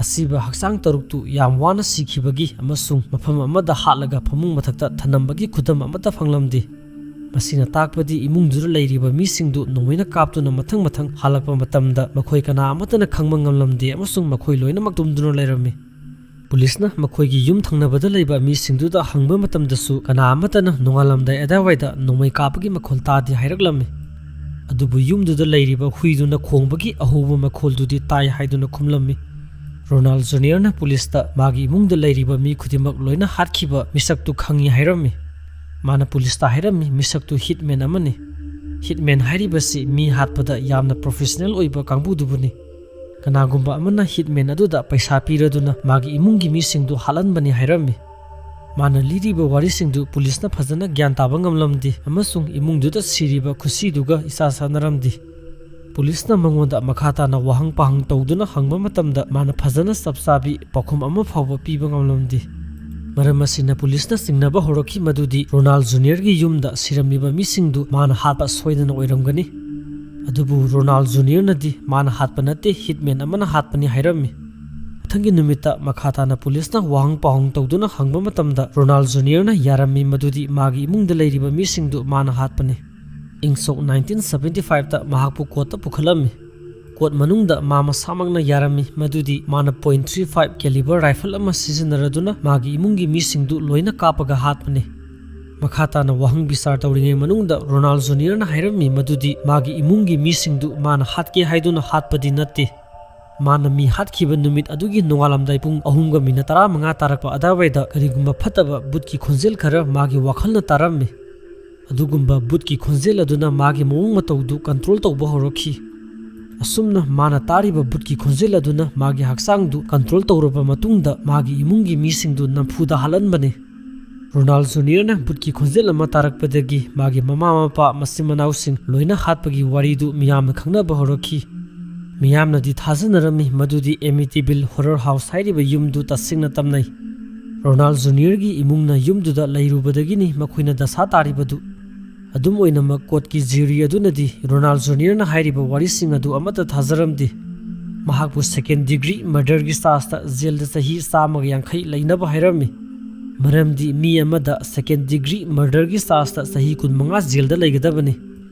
ꯑꯁꯤꯕ ꯍꯛꯆꯥꯡ ꯇꯔꯨꯛꯇꯨ ꯌꯥꯝ ꯋꯥꯅ ꯁꯤꯈꯤꯕꯒꯤ ꯑꯃꯁꯨꯡ ꯃꯐꯝ ꯑꯃꯗ ꯍꯥꯠꯂꯒ ꯐꯃꯨꯡ ꯃꯊꯛꯇ ꯊꯅꯝꯕꯒꯤ ꯈꯨꯗꯝ ꯑꯃꯠꯇ ꯐꯪꯂꯝꯗꯦ꯫ ꯃꯁꯤꯅ ꯇꯥꯛꯄꯗꯤ ꯏꯃꯨꯡꯗꯨꯗ ꯂꯩꯔꯤꯕ ꯃꯤꯁꯤꯡꯗꯨ ꯅꯣꯡꯃꯩꯅ ꯀꯥꯞꯇꯨꯅ ꯃꯊꯪ ꯃꯊꯪ ꯍꯥꯜꯂꯛꯄ ꯃꯇꯝꯗ ꯃꯈꯣꯏ ꯀꯅꯥ ꯑꯃꯠꯇꯅ ꯈꯪꯕ ꯉꯝꯂꯝꯗꯦ ꯑꯃꯁꯨꯡ ꯃꯈꯣꯏ ꯂꯣꯏꯅꯃꯛ ꯇꯨꯝꯗꯨꯅ ꯂꯩꯔꯝꯃꯤ꯫ ꯄꯨꯂꯤꯁꯅ ꯃꯈꯣꯏꯒꯤ ꯌꯨꯝ ꯊꯪꯅꯕꯗ ꯂꯩꯕ ꯃꯤꯁꯤꯡꯗꯨꯗ ꯍꯪꯕ ꯃꯇꯝꯗꯁꯨ ꯀꯅꯥ ꯑꯃꯠꯇꯅ ꯅꯣꯡꯉꯥꯜꯂꯝꯗꯥꯏ ꯑꯗꯥꯏꯋꯥꯏꯗ ꯅꯣꯡꯃꯩ ꯀꯥꯞꯄꯒꯤ ꯃꯈꯣꯜ ꯇꯥꯗꯦ ꯍꯥꯏꯔꯛꯂꯝꯃꯤ꯫ ꯑꯗꯨꯕꯨ ꯌꯨꯝꯗꯨꯗ ꯂꯩꯔꯤꯕ ꯍꯨꯏꯗꯨꯅ ꯈꯣꯡꯕꯒꯤ ꯑꯍꯧꯕ ꯃꯈꯣꯜꯗꯨꯗꯤ ꯇꯥꯏ ꯍꯥꯏꯗꯨꯅ ꯈꯨꯝꯂꯝꯃꯤ꯫ ꯔꯣꯅꯥꯜ ꯖꯨꯅꯤꯌꯔꯅ ꯄꯨꯂꯤꯁꯇ ꯃꯥꯒꯤ ꯏꯃꯨꯡꯗ ꯂꯩꯔꯤꯕ ꯃꯤ ꯈꯨꯗꯤꯡꯃꯛ ꯂꯣꯏꯅ ꯍꯥꯠꯈꯤꯕ ꯃꯤꯁꯛꯇꯨ ꯈꯪꯏ ꯍꯥꯏꯔꯝꯃꯤ꯫ ꯃꯥꯅ ꯄꯨꯂꯤꯁꯇ ꯍꯥꯏꯔꯝꯃꯤ, ꯃꯤꯁꯛꯇꯨ hitman ꯑꯃꯅꯤ꯫ Hitman ꯍꯥꯏꯔꯤꯕꯁꯤ ꯃꯤ ꯍꯥꯠꯄꯗ ꯌꯥꯝꯅ professional ꯑꯣꯏꯕ ꯀꯥꯡꯕꯨꯗꯨꯕꯨꯅꯤ꯫ ꯀꯅꯥꯒꯨꯝꯕ ꯑꯃꯅ hitman ꯑꯗꯨꯗ ꯄꯩꯁꯥ ꯄꯤꯔꯗꯨꯅ ꯃꯥꯒꯤ ꯏꯃꯨꯡꯒꯤ ꯃꯤꯁꯤꯡꯗꯨ ꯍꯥꯠꯍꯟꯕꯅꯤ ꯍꯥꯏꯔꯝꯃꯤ꯫ ꯃꯥꯅ ꯂꯤꯔꯤꯕ ꯋꯥꯔꯤꯁꯤꯡꯗꯨ ꯄꯨꯂꯤꯁꯅ ꯐꯖꯅ ꯒ꯭ꯌꯥꯟ ꯇꯥꯕ ꯉꯝꯂꯝꯗꯦ ꯑꯃꯁꯨꯡ ꯏꯃꯨꯡꯗꯨꯗ ꯁꯤꯔꯤꯕ ꯈꯨꯁꯤꯗꯨꯒ ꯏꯆꯥ ꯆꯥꯟꯅꯔꯝꯗꯦ꯫ ꯄꯨꯂꯤꯁꯅ ꯃꯉꯣꯟꯗ ꯃꯈꯥ ꯇꯥꯅ ꯋꯥꯍꯪ ꯄꯥꯍꯪ ꯇꯧꯗꯨꯅ ꯍꯪꯕ ꯃꯇꯝꯗ ꯃꯥꯅ ꯐꯖꯅ ꯆꯞ ꯆꯥꯕꯤ ꯄꯥꯎꯈꯨꯝ ꯑꯃ ꯐꯥꯎꯕ ꯄꯤꯕ ꯉꯝꯂꯝꯗꯦ꯫ ꯃꯔꯝ ꯑꯁꯤꯅ ꯄꯨꯂꯤꯁꯅ ꯆꯤꯡꯅꯕ ꯍꯧꯔꯛꯈꯤ ꯃꯗꯨꯗꯤ ꯔꯣꯅꯥꯜ ꯖꯨꯅꯤꯌꯔꯒꯤ ꯌꯨꯝꯗ ꯁꯤꯔꯝꯂꯤꯕ ꯃꯤꯁꯤꯡꯗꯨ ꯃꯥꯅ ꯍꯥꯠꯄ ꯁꯣꯏꯗꯅ ꯑꯣꯏꯔꯝꯒꯅꯤ꯫ ꯑꯗꯨꯕꯨ ꯔꯣꯅꯥꯜ ꯖꯨꯅꯤꯌꯔꯅꯗꯤ ꯃꯥꯅ ꯍꯥꯠꯄ ꯅꯠꯇꯦ, hitman ꯑꯃꯅ ꯍꯥꯠꯄꯅꯤ ꯍꯥꯏꯔꯝꯃꯤ꯫ ꯃꯊꯪꯒꯤ ꯅꯨꯃꯤꯠꯇ ꯃꯈꯥ ꯇꯥꯅ ꯄꯨꯂꯤꯁꯅ ꯋꯥꯍꯪ ꯄꯥꯎꯍꯪ ꯇꯧꯗꯨꯅ ꯍꯪꯕ ꯃꯇꯝꯗ ꯔꯣꯅꯥꯜ ꯖꯨꯅꯤꯌꯔꯅ ꯌꯥꯔꯝꯃꯤ ꯃꯗꯨꯗꯤ ꯃꯥꯒꯤ ꯏꯃꯨꯡꯗ ꯂꯩꯔꯤꯕ ꯃꯤꯁꯤꯡꯗꯨ ꯃꯥꯅ ꯍꯥꯠꯄꯅꯤ꯫ ꯏꯪ ꯁꯣꯛ nineteen seventy fiveꯇ ꯃꯍꯥꯛꯄꯨ ꯀꯣꯔꯠꯇ ꯄꯨꯈꯠꯂꯝꯃꯤ꯫ ꯀꯣꯔꯠ ꯃꯅꯨꯡꯗ ꯃꯥ ꯃꯁꯥꯃꯛꯅ ꯌꯥꯔꯝꯃꯤ ꯃꯗꯨꯗꯤ ꯃꯥꯅ point three five caliber rifle ꯑꯃ ꯁꯤꯖꯤꯟꯅꯔꯗꯨꯅ ꯃꯥꯒꯤ ꯏꯃꯨꯡꯒꯤ ꯃꯤꯁꯤꯡꯗꯨ ꯂꯣꯏꯅ ꯀꯥꯞꯄꯒ ꯍꯥꯠꯄꯅꯤ꯫ ꯃꯈꯥ ꯇꯥꯅ ꯋꯥꯍꯪ ꯕꯤꯆꯥꯔ ꯇꯧꯔꯤꯉꯩ ꯃꯅꯨꯡꯗ ꯔꯣꯅꯥꯜ ꯖꯨꯅꯤꯌꯔꯅ ꯍꯥꯏꯔꯝꯃꯤ ꯃꯗꯨꯗꯤ ꯃꯥꯒꯤ ꯏꯃꯨꯡꯒꯤ ꯃꯤꯁꯤꯡꯗꯨ ꯃꯥꯅ ꯍꯥꯠꯀꯦ ꯍꯥꯏꯗꯨꯅ ꯍꯥꯠꯄꯗꯤ ꯅꯠꯇꯦ꯫ ꯃꯥꯅ ꯃꯤ ꯍꯥꯠꯈꯤꯕ ꯅꯨꯃꯤꯠ ꯑꯗꯨꯒꯤ ꯅꯣꯡꯉꯥꯜꯂꯝꯗꯥꯏ ꯄꯨꯡ ꯑꯍꯨꯝꯒ ꯃꯤꯅꯠ ꯇꯔꯥꯃꯉꯥ ꯇꯥꯔꯛꯄ ꯑꯗꯥꯏꯋꯥꯏꯗ ꯀꯔꯤꯒꯨꯝꯕ ꯐꯠꯇꯕ ꯕꯨꯠꯀꯤ ꯈꯣꯟꯖꯦꯜ ꯈꯔ ꯃꯥꯒꯤ ꯋꯥꯈꯜꯅ ꯇꯥꯔꯝꯃꯤ꯫ ꯑꯗꯨꯒꯨꯝꯕ ꯕꯨꯠꯀꯤ ꯈꯣꯟꯖꯦꯜ ꯑꯗꯨꯅ ꯃꯥꯒꯤ ꯃꯑꯣꯡ ꯃꯇꯧꯗꯨ control ꯇꯧꯕ ꯍꯧꯔꯛꯈꯤ꯫ ꯑꯁꯨꯝꯅ ꯃꯥꯅ ꯇꯥꯔꯤꯕ ꯕꯨꯠꯀꯤ ꯈꯣꯟꯖꯦꯜ ꯑꯗꯨꯅ ꯃꯥꯒꯤ ꯍꯛꯆꯥꯡꯗꯨ control ꯇꯧꯔꯕ ꯃꯇꯨꯡꯗ ꯃꯥꯒꯤ ꯏꯃꯨꯡꯒꯤ ꯃꯤꯁꯤꯡꯗꯨ ꯅꯝꯐꯨꯗ ꯍꯥꯠꯍꯟꯕꯅꯤ꯫ ꯔꯣꯅꯥꯜ ꯖꯨꯅꯤꯌꯔꯅ ꯕꯨꯠꯀꯤ ꯈꯣꯟꯖꯦꯜ ꯑꯃ ꯇꯥꯔꯛꯄꯗꯒꯤ ꯃꯥꯒꯤ ꯃꯃꯥ ꯃꯄꯥ, ꯃꯆꯤꯟ ꯃꯅꯥꯎꯁꯤꯡ ꯂꯣꯏꯅ ꯍꯥꯠꯄꯒꯤ ꯋꯥꯔꯤꯗꯨ ꯃꯤꯌꯥꯝꯅ ꯈꯪꯅꯕ ꯍꯧꯔꯛꯈꯤ꯫ ꯃꯤꯌꯥꯝꯅꯗꯤ ꯊꯥꯖꯅꯔꯝꯃꯤ ꯃꯗꯨꯗꯤ ꯑꯦꯃꯤꯇꯤꯕꯤꯜ ꯍꯣꯔꯔ ꯍꯥꯎꯁ ꯍꯥꯏꯔꯤꯕ ꯌꯨꯝꯗꯨ ꯇꯁꯦꯡꯅ ꯇꯝꯅꯩ꯫ ꯔꯣꯅꯥꯜ ꯖꯨꯅꯤꯌꯔꯒꯤ ꯏꯃꯨꯡꯅ ꯌꯨꯝꯗꯨꯗ ꯂꯩꯔꯨꯕꯗꯒꯤꯅꯤ ꯃꯈꯣꯏꯅ ꯗꯁꯥ ꯇꯥꯔꯤꯕꯗꯨ꯫ ꯑꯗꯨꯝ ꯑꯣꯏꯅꯃꯛ, ꯀꯣꯔꯠꯀꯤ ꯖ꯭ꯌꯨꯔꯤ ꯑꯗꯨꯅꯗꯤ ꯔꯣꯅꯥꯜ ꯖꯨꯅꯤꯌꯔꯅ ꯍꯥꯏꯔꯤꯕ ꯋꯥꯔꯤꯁꯤꯡ ꯑꯗꯨ ꯑꯃꯠꯇ ꯊꯥꯖꯔꯝꯗꯦ꯫ ꯃꯍꯥꯛꯄꯨ ꯁꯦꯀꯦꯟ ꯗꯤꯒ꯭ꯔꯤ ꯃꯔꯗꯔꯒꯤ ꯆꯥꯔꯖꯇ ꯖꯦꯜꯗ ꯆꯍꯤ ꯆꯥꯝꯃꯒ ꯌꯥꯡꯈꯩ ꯂꯩꯅꯕ ꯍꯥꯏꯔꯝꯃꯤ꯫ ꯃꯔꯝꯗꯤ ꯃꯤ ꯑꯃꯗ ꯁꯦꯀꯦꯟ ꯗꯤꯒ꯭ꯔꯤ ꯃꯔꯗꯔꯒꯤ ꯆꯥꯔꯖꯇ ꯆꯍꯤ ꯀꯨꯟꯃꯉꯥ ꯖꯦꯜꯗ ꯂꯩꯒꯗꯕꯅꯤ꯫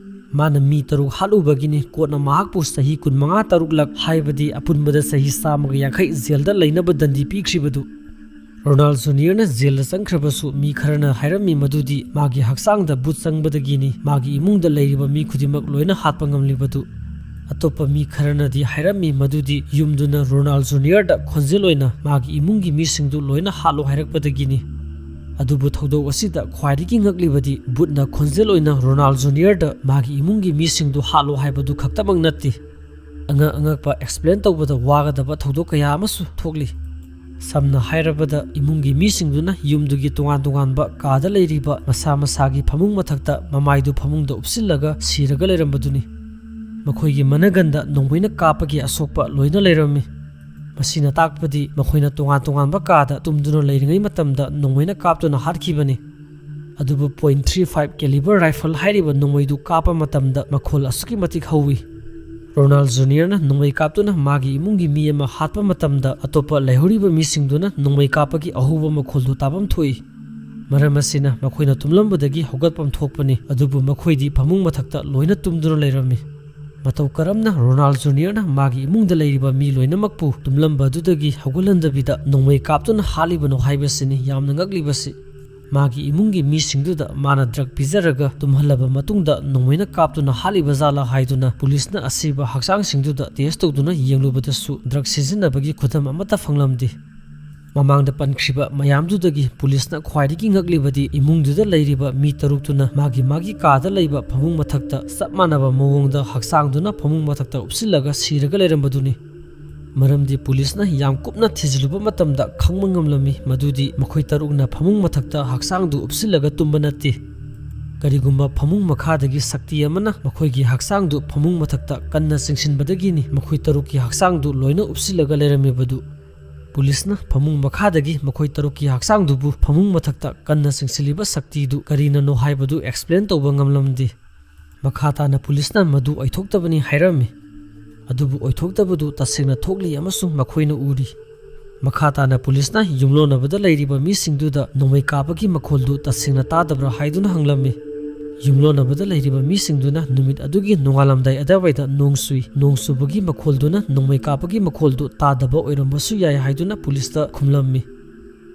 ꯃꯥꯅ ꯃꯤ ꯇꯔꯨꯛ ꯍꯥꯠꯂꯨꯕꯒꯤꯅꯤ ꯀꯣꯔꯠꯅ ꯃꯍꯥꯛꯄꯨ ꯆꯍꯤ ꯀꯨꯟꯃꯉꯥ, ꯇꯔꯨꯛꯂꯛ, ꯍꯥꯏꯕꯗꯤ ꯑꯄꯨꯟꯕꯗ ꯆꯍꯤ ꯆꯥꯝꯃꯒ ꯌꯥꯡꯈꯩ ꯖꯦꯜꯗ ꯂꯩꯅꯕ ꯗꯟꯗꯤ ꯄꯤꯈ꯭ꯔꯤꯕꯗꯨ꯫ ꯔꯣꯅꯥꯜ ꯖꯨꯅꯤꯌꯔꯅ ꯖꯦꯜꯗ ꯆꯪꯈ꯭ꯔꯕꯁꯨ ꯃꯤ ꯈꯔꯅ ꯍꯥꯏꯔꯝꯃꯤ ꯃꯗꯨꯗꯤ ꯃꯥꯒꯤ ꯍꯛꯆꯥꯡꯗ ꯕꯨꯠ ꯆꯪꯕꯗꯒꯤꯅꯤ ꯃꯥꯒꯤ ꯏꯃꯨꯡꯗ ꯂꯩꯔꯤꯕ ꯃꯤ ꯈꯨꯗꯤꯡꯃꯛ ꯂꯣꯏꯅ ꯍꯥꯠꯄ ꯉꯝꯂꯤꯕꯗꯨ꯫ ꯑꯇꯣꯞꯄ ꯃꯤ ꯈꯔꯅꯗꯤ ꯍꯥꯏꯔꯝꯃꯤ ꯃꯗꯨꯗꯤ ꯌꯨꯝꯗꯨꯅ ꯔꯣꯅꯥꯜ ꯖꯨꯅꯤꯌꯔꯗ ꯈꯣꯟꯖꯦꯜ ꯑꯣꯏꯅ ꯃꯥꯒꯤ ꯏꯃꯨꯡꯒꯤ ꯃꯤꯁꯤꯡꯗꯨ ꯂꯣꯏꯅ ꯍꯥꯠꯂꯣ ꯍꯥꯏꯔꯛꯄꯗꯒꯤꯅꯤ꯫ ꯑꯗꯨꯕꯨ ꯊꯧꯗꯣꯛ ꯑꯁꯤꯗ ꯈ꯭ꯋꯥꯏꯗꯒꯤ ꯉꯛꯂꯤꯕꯗꯤ ꯕꯨꯠꯅ ꯈꯣꯟꯖꯦꯜ ꯑꯣꯏꯅ ꯔꯣꯅꯥꯜ ꯖꯨꯅꯤꯌꯔꯗ ꯃꯥꯒꯤ ꯏꯃꯨꯡꯒꯤ ꯃꯤꯁꯤꯡꯗꯨ ꯍꯥꯠꯂꯣ ꯍꯥꯏꯕꯗꯨ ꯈꯛꯇꯃꯛ ꯅꯠꯇꯦ꯫ ꯑꯉꯛ ꯑꯉꯛꯄ ꯑꯦꯛꯁꯄ꯭ꯂꯦꯟ ꯇꯧꯕꯗ ꯋꯥꯒꯗꯕ ꯊꯧꯗꯣꯛ ꯀꯌꯥ ꯑꯃꯁꯨ ꯊꯣꯛꯂꯤ꯫ ꯁꯝꯅ ꯍꯥꯏꯔꯕꯗ, ꯏꯃꯨꯡꯒꯤ ꯃꯤꯁꯤꯡꯗꯨꯅ ꯌꯨꯝꯗꯨꯒꯤ ꯇꯣꯉꯥꯟ ꯇꯣꯉꯥꯟꯕ ꯀꯥꯗ ꯂꯩꯔꯤꯕ ꯃꯁꯥ ꯃꯁꯥꯒꯤ ꯐꯃꯨꯡ ꯃꯊꯛꯇ ꯃꯃꯥꯏꯗꯨ ꯐꯃꯨꯡꯗ ꯎꯞꯁꯤꯜꯂꯒ ꯁꯤꯔꯒ ꯂꯩꯔꯝꯕꯗꯨꯅꯤ꯫ ꯃꯈꯣꯏꯒꯤ ꯃꯅꯒꯟꯗ ꯅꯣꯡꯃꯩꯅ ꯀꯥꯞꯄꯒꯤ ꯑꯁꯣꯛꯄ ꯂꯣꯏꯅ ꯂꯩꯔꯝꯃꯤ꯫ ꯃꯁꯤꯅ ꯇꯥꯛꯄꯗꯤ ꯃꯈꯣꯏꯅ ꯇꯣꯉꯥꯟ ꯇꯣꯉꯥꯟꯕ ꯀꯥꯗ ꯇꯨꯝꯗꯨꯅ ꯂꯩꯔꯤꯉꯩ ꯃꯇꯝꯗ ꯅꯣꯡꯃꯩꯅ ꯀꯥꯞꯇꯨꯅ ꯍꯥꯠꯈꯤꯕꯅꯤ꯫ ꯑꯗꯨꯕꯨ ꯄꯣꯏꯟ ꯊ꯭ꯔꯤ ꯐꯥꯏꯚ ꯀꯦꯂꯤꯕꯔ ꯔꯥꯏꯐꯜ ꯍꯥꯏꯔꯤꯕ ꯅꯣꯡꯃꯩꯗꯨ ꯀꯥꯞꯄ ꯃꯇꯝꯗ ꯃꯈꯣꯜ ꯑꯁꯨꯛꯀꯤ ꯃꯇꯤꯛ ꯍꯧꯋꯤ꯫ ꯔꯣꯅꯥꯜ ꯖꯨꯅꯤꯌꯔꯅ ꯅꯣꯡꯃꯩ ꯀꯥꯞꯇꯨꯅ ꯃꯥꯒꯤ ꯏꯃꯨꯡꯒꯤ ꯃꯤ ꯑꯃ ꯍꯥꯠꯄ ꯃꯇꯝꯗ, ꯑꯇꯣꯞꯄ ꯂꯩꯍꯧꯔꯤꯕ ꯃꯤꯁꯤꯡꯗꯨꯅ ꯅꯣꯡꯃꯩ ꯀꯥꯞꯄꯒꯤ ꯑꯍꯧꯕ ꯃꯈꯣꯜꯗꯨ ꯇꯥꯐꯝ ꯊꯣꯛꯏ꯫ ꯃꯔꯝ ꯑꯁꯤꯅ ꯃꯈꯣꯏꯅ ꯇꯨꯝꯂꯝꯕꯗꯒꯤ ꯍꯧꯒꯠꯐꯝ ꯊꯣꯛꯄꯅꯤ, ꯑꯗꯨꯕꯨ ꯃꯈꯣꯏꯗꯤ ꯐꯃꯨꯡ ꯃꯊꯛꯇ ꯂꯣꯏꯅ ꯇꯨꯝꯗꯨꯅ ꯂꯩꯔꯝꯃꯤ꯫ ꯃꯇꯧ ꯀꯔꯝꯅ ꯔꯣꯅꯥꯜ ꯖꯨꯅꯤꯌꯔꯅ ꯃꯥꯒꯤ ꯏꯃꯨꯡꯗ ꯂꯩꯔꯤꯕ ꯃꯤ ꯂꯣꯏꯅꯃꯛꯄꯨ ꯇꯨꯝꯂꯝꯕ ꯑꯗꯨꯗꯒꯤ ꯍꯧꯒꯠꯍꯟꯗꯕꯤꯗ ꯅꯣꯡꯃꯩ ꯀꯥꯞꯇꯨꯅ ꯍꯥꯠꯂꯤꯕꯅꯣ ꯍꯥꯏꯕꯁꯤꯅꯤ ꯌꯥꯝꯅ ꯉꯛꯂꯤꯕꯁꯤ꯫ ꯃꯥꯒꯤ ꯏꯃꯨꯡꯒꯤ ꯃꯤꯁꯤꯡꯗꯨꯗ ꯃꯥꯅ ꯗ꯭ꯔꯒ ꯄꯤꯖꯔꯒ ꯇꯨꯝꯍꯜꯂꯕ ꯃꯇꯨꯡꯗ ꯅꯣꯡꯃꯩꯅ ꯀꯥꯞꯇꯨꯅ ꯍꯥꯠꯂꯤꯕ ꯖꯥꯠꯂꯥ ꯍꯥꯏꯗꯨꯅ ꯄꯨꯂꯤꯁꯅ ꯑꯁꯤꯕ ꯍꯛꯆꯥꯡꯁꯤꯡꯗꯨꯗ ꯇꯦꯁ ꯇꯧꯗꯨꯅ ꯌꯦꯡꯂꯨꯕꯗꯁꯨ ꯗ꯭ꯔꯒ ꯁꯤꯖꯤꯟꯅꯕꯒꯤ ꯈꯨꯗꯝ ꯑꯃꯠꯇ ꯐꯪꯂꯝꯗꯦ꯫ ꯃꯃꯥꯡꯗ ꯄꯟꯈ꯭ꯔꯤꯕ ꯃꯌꯥꯝꯗꯨꯗꯒꯤ ꯄꯨꯂꯤꯁꯅ ꯈ꯭ꯋꯥꯏꯗꯒꯤ ꯉꯛꯂꯤꯕꯗꯤ ꯏꯃꯨꯡꯗꯨꯗ ꯂꯩꯔꯤꯕ ꯃꯤ ꯇꯔꯨꯛꯇꯨꯅ ꯃꯥꯒꯤ ꯃꯥꯒꯤ ꯀꯥꯗ ꯂꯩꯕ ꯐꯃꯨꯡ ꯃꯊꯛꯇ ꯆꯞ ꯃꯥꯟꯅꯕ ꯃꯑꯣꯡꯗ ꯍꯛꯆꯥꯡꯗꯨꯅ ꯐꯃꯨꯡ ꯃꯊꯛꯇ ꯎꯞꯁꯤꯜꯂꯒ ꯁꯤꯔꯒ ꯂꯩꯔꯝꯕꯗꯨꯅꯤ꯫ ꯃꯔꯝꯗꯤ ꯄꯨꯂꯤꯁꯅ ꯌꯥꯝ ꯀꯨꯞꯅ ꯊꯤꯖꯤꯜꯂꯨꯕ ꯃꯇꯝꯗ ꯈꯪꯕ ꯉꯝꯂꯝꯃꯤ ꯃꯗꯨꯗꯤ ꯃꯈꯣꯏ ꯇꯔꯨꯛꯅ ꯐꯃꯨꯡ ꯃꯊꯛꯇ ꯍꯛꯆꯥꯡꯗꯨ ꯎꯞꯁꯤꯜꯂꯒ ꯇꯨꯝꯕ ꯅꯠꯇꯦ꯫ ꯀꯔꯤꯒꯨꯝꯕ ꯐꯃꯨꯡ ꯃꯈꯥꯗꯒꯤ ꯁꯛꯇꯤ ꯑꯃꯅ ꯃꯈꯣꯏꯒꯤ ꯍꯛꯆꯥꯡꯗꯨ ꯐꯃꯨꯡ ꯃꯊꯛꯇ ꯀꯟꯅ ꯆꯤꯡꯁꯤꯟꯕꯗꯒꯤꯅꯤ ꯃꯈꯣꯏ ꯇꯔꯨꯛꯀꯤ ꯍꯛꯆꯥꯡꯗꯨ ꯂꯣꯏꯅ ꯎꯞꯁꯤꯜꯂꯒ ꯂꯩꯔꯝꯃꯤꯕꯗꯨ꯫ ꯄꯨꯂꯤꯁꯅ ꯐꯃꯨꯡ ꯃꯈꯥꯗꯒꯤ ꯃꯈꯣꯏ ꯇꯔꯨꯛꯀꯤ ꯍꯛꯆꯥꯡꯗꯨꯕꯨ ꯐꯃꯨꯡ ꯃꯊꯛꯇ ꯀꯟꯅ ꯆꯤꯡꯁꯤꯜꯂꯤꯕ ꯁꯛꯇꯤꯗꯨ ꯀꯔꯤꯅꯅꯣ ꯍꯥꯏꯕꯗꯨ ꯑꯦꯛꯁꯄ꯭ꯂꯦꯟ ꯇꯧꯕ ꯉꯝꯂꯝꯗꯦ꯫ ꯃꯈꯥ ꯇꯥꯅ ꯄꯨꯂꯤꯁꯅ ꯃꯗꯨ ꯑꯣꯏꯊꯣꯛꯇꯕꯅꯤ ꯍꯥꯏꯔꯝꯃꯤ꯫ ꯑꯗꯨꯕꯨ ꯑꯣꯏꯊꯣꯛꯇꯕꯗꯨ ꯇꯁꯦꯡꯅ ꯊꯣꯛꯂꯤ ꯑꯃꯁꯨꯡ ꯃꯈꯣꯏꯅ ꯎꯔꯤ꯫ ꯃꯈꯥ ꯇꯥꯅ ꯄꯨꯂꯤꯁꯅ ꯌꯨꯝꯂꯣꯟꯅꯕꯗ ꯂꯩꯔꯤꯕ ꯃꯤꯁꯤꯡꯗꯨꯗ ꯅꯣꯡꯃꯩ ꯀꯥꯞꯄꯒꯤ ꯃꯈꯣꯜꯗꯨ ꯇꯁꯦꯡꯅ ꯇꯥꯗꯕ꯭ꯔꯥ ꯍꯥꯏꯗꯨꯅ ꯍꯪꯂꯝꯃꯤ꯫ ꯌꯨꯝꯂꯣꯟꯅꯕꯗ ꯂꯩꯔꯤꯕ ꯃꯤꯁꯤꯡꯗꯨꯅ ꯅꯨꯃꯤꯠ ꯑꯗꯨꯒꯤ ꯅꯣꯡꯉꯥꯜꯂꯝꯗꯥꯏ ꯑꯗꯨꯋꯥꯏꯗ ꯅꯣꯡ ꯆꯨꯏ, ꯅꯣꯡ ꯆꯨꯕꯒꯤ ꯃꯈꯣꯜꯗꯨꯅ ꯅꯣꯡꯃꯩ ꯀꯥꯞꯄꯒꯤ ꯃꯈꯣꯜꯗꯨ ꯇꯥꯗꯕ ꯑꯣꯏꯔꯝꯕꯁꯨ ꯌꯥꯏ ꯍꯥꯏꯗꯨꯅ ꯄꯨꯂꯤꯁꯇ ꯈꯨꯝꯂꯝꯃꯤ꯫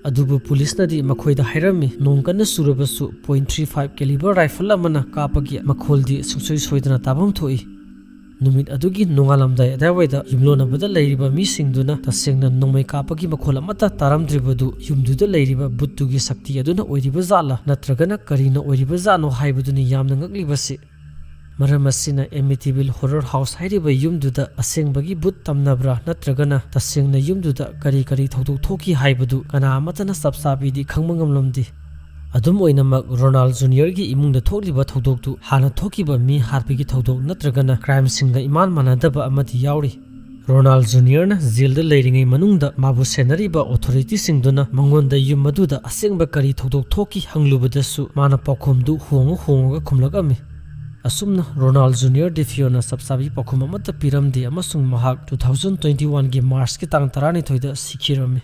ꯑꯗꯨꯕꯨ ꯄꯨꯂꯤꯁꯅꯗꯤ ꯃꯈꯣꯏꯗ ꯍꯥꯏꯔꯝꯃꯤ, ꯅꯣꯡ ꯀꯟꯅ ꯆꯨꯔꯕꯁꯨ point three five caliber rifle ꯑꯃꯅ ꯀꯥꯞꯄꯒꯤ ꯃꯈꯣꯜꯗꯤ ꯁꯨꯡꯁꯣꯏ ꯁꯣꯏꯗꯅ ꯇꯥꯐꯝ ꯊꯣꯛꯏ꯫ ꯅꯨꯃꯤꯠ ꯑꯗꯨꯒꯤ ꯅꯣꯡꯉꯥꯜꯂꯝꯗꯥꯏ ꯑꯗꯨꯋꯥꯏꯗ ꯌꯨꯝꯂꯣꯟꯅꯕꯗ ꯂꯩꯔꯤꯕ ꯃꯤꯁꯤꯡꯗꯨꯅ ꯇꯁꯦꯡꯅ ꯅꯣꯡꯃꯩ ꯀꯥꯞꯄꯒꯤ ꯃꯈꯣꯜ ꯑꯃꯠꯇ ꯇꯥꯔꯝꯗ꯭ꯔꯤꯕꯗꯨ ꯌꯨꯝꯗꯨꯗ ꯂꯩꯔꯤꯕ ꯕꯨꯠꯇꯨꯒꯤ ꯁꯛꯇꯤ ꯑꯗꯨꯅ ꯑꯣꯏꯔꯤꯕ ꯖꯥꯠꯂꯥ ꯅꯠꯇ꯭ꯔꯒꯅ ꯀꯔꯤꯅ ꯑꯣꯏꯔꯤꯕ ꯖꯥꯠꯅꯣ ꯍꯥꯏꯕꯗꯨꯅꯤ ꯌꯥꯝꯅ ꯉꯛꯂꯤꯕꯁꯤ꯫ ꯃꯔꯝ ꯑꯁꯤꯅ Amityville Horror House ꯍꯥꯏꯔꯤꯕ ꯌꯨꯝꯗꯨꯗ ꯑꯁꯦꯡꯕꯒꯤ ꯕꯨꯠ ꯇꯝꯅꯕ꯭ꯔꯥ ꯅꯠꯇ꯭ꯔꯒꯅ ꯇꯁꯦꯡꯅ ꯌꯨꯝꯗꯨꯗ ꯀꯔꯤ ꯀꯔꯤ ꯊꯧꯗꯣꯛ ꯊꯣꯛꯈꯤ ꯍꯥꯏꯕꯗꯨ ꯀꯅꯥ ꯑꯃꯠꯇꯅ ꯆꯞ ꯆꯥꯕꯤꯗꯤ ꯈꯪꯕ ꯉꯝꯂꯝꯗꯦ꯫ ꯑꯗꯨꯝ ꯑꯣꯏꯅꯃꯛ, ꯔꯣꯅꯥꯜ ꯖꯨꯅꯤꯌꯔꯒꯤ ꯏꯃꯨꯡꯗ ꯊꯣꯛꯂꯤꯕ ꯊꯧꯗꯣꯛꯇꯨ ꯍꯥꯟꯅ ꯊꯣꯛꯈꯤꯕ ꯃꯤ ꯍꯥꯠꯄꯒꯤ ꯊꯧꯗꯣꯛ ꯅꯠꯇ꯭ꯔꯒꯅ ꯀ꯭ꯔꯥꯏꯝꯁꯤꯡꯒ ꯏꯃꯥꯟ ꯃꯥꯟꯅꯗꯕ ꯑꯃꯗꯤ ꯌꯥꯎꯔꯤ꯫ ꯔꯣꯅꯥꯜ ꯖꯨꯅꯤꯌꯔꯅ ꯖꯦꯜꯗ ꯂꯩꯔꯤꯉꯩ ꯃꯅꯨꯡꯗ ꯃꯥꯕꯨ ꯁꯦꯟꯅꯔꯤꯕ ꯑꯣꯊꯣꯔꯤꯇꯤꯁꯤꯡꯗꯨꯅ ꯃꯉꯣꯟꯗ ꯌꯨꯝ ꯑꯗꯨꯗ ꯑꯁꯦꯡꯕ ꯀꯔꯤ ꯊꯧꯗꯣꯛ ꯊꯣꯛꯈꯤ ꯍꯪꯂꯨꯕꯗꯁꯨ ꯃꯥꯅ ꯄꯥꯎꯈꯨꯝꯗꯨ ꯍꯣꯡꯉ ꯍꯣꯡꯉꯒ ꯈꯨꯝꯂꯛꯂꯝꯃꯤ꯫ ꯑꯁꯨꯝꯅ ꯔꯣꯅꯥꯜ ꯖꯨꯅꯤꯌꯔ ꯗꯤꯐꯤꯌꯣꯅ ꯆꯞ ꯆꯥꯕꯤ ꯄꯥꯎꯈꯨꯝ ꯑꯃꯠꯇ ꯄꯤꯔꯝꯗꯦ ꯑꯃꯁꯨꯡ ꯃꯍꯥꯛ two thousand twenty oneꯒꯤ ꯃꯥꯔꯆꯀꯤ ꯇꯥꯡ ꯇꯔꯥꯅꯤꯊꯣꯏꯗ ꯁꯤꯈꯤꯔꯝꯃꯤ꯫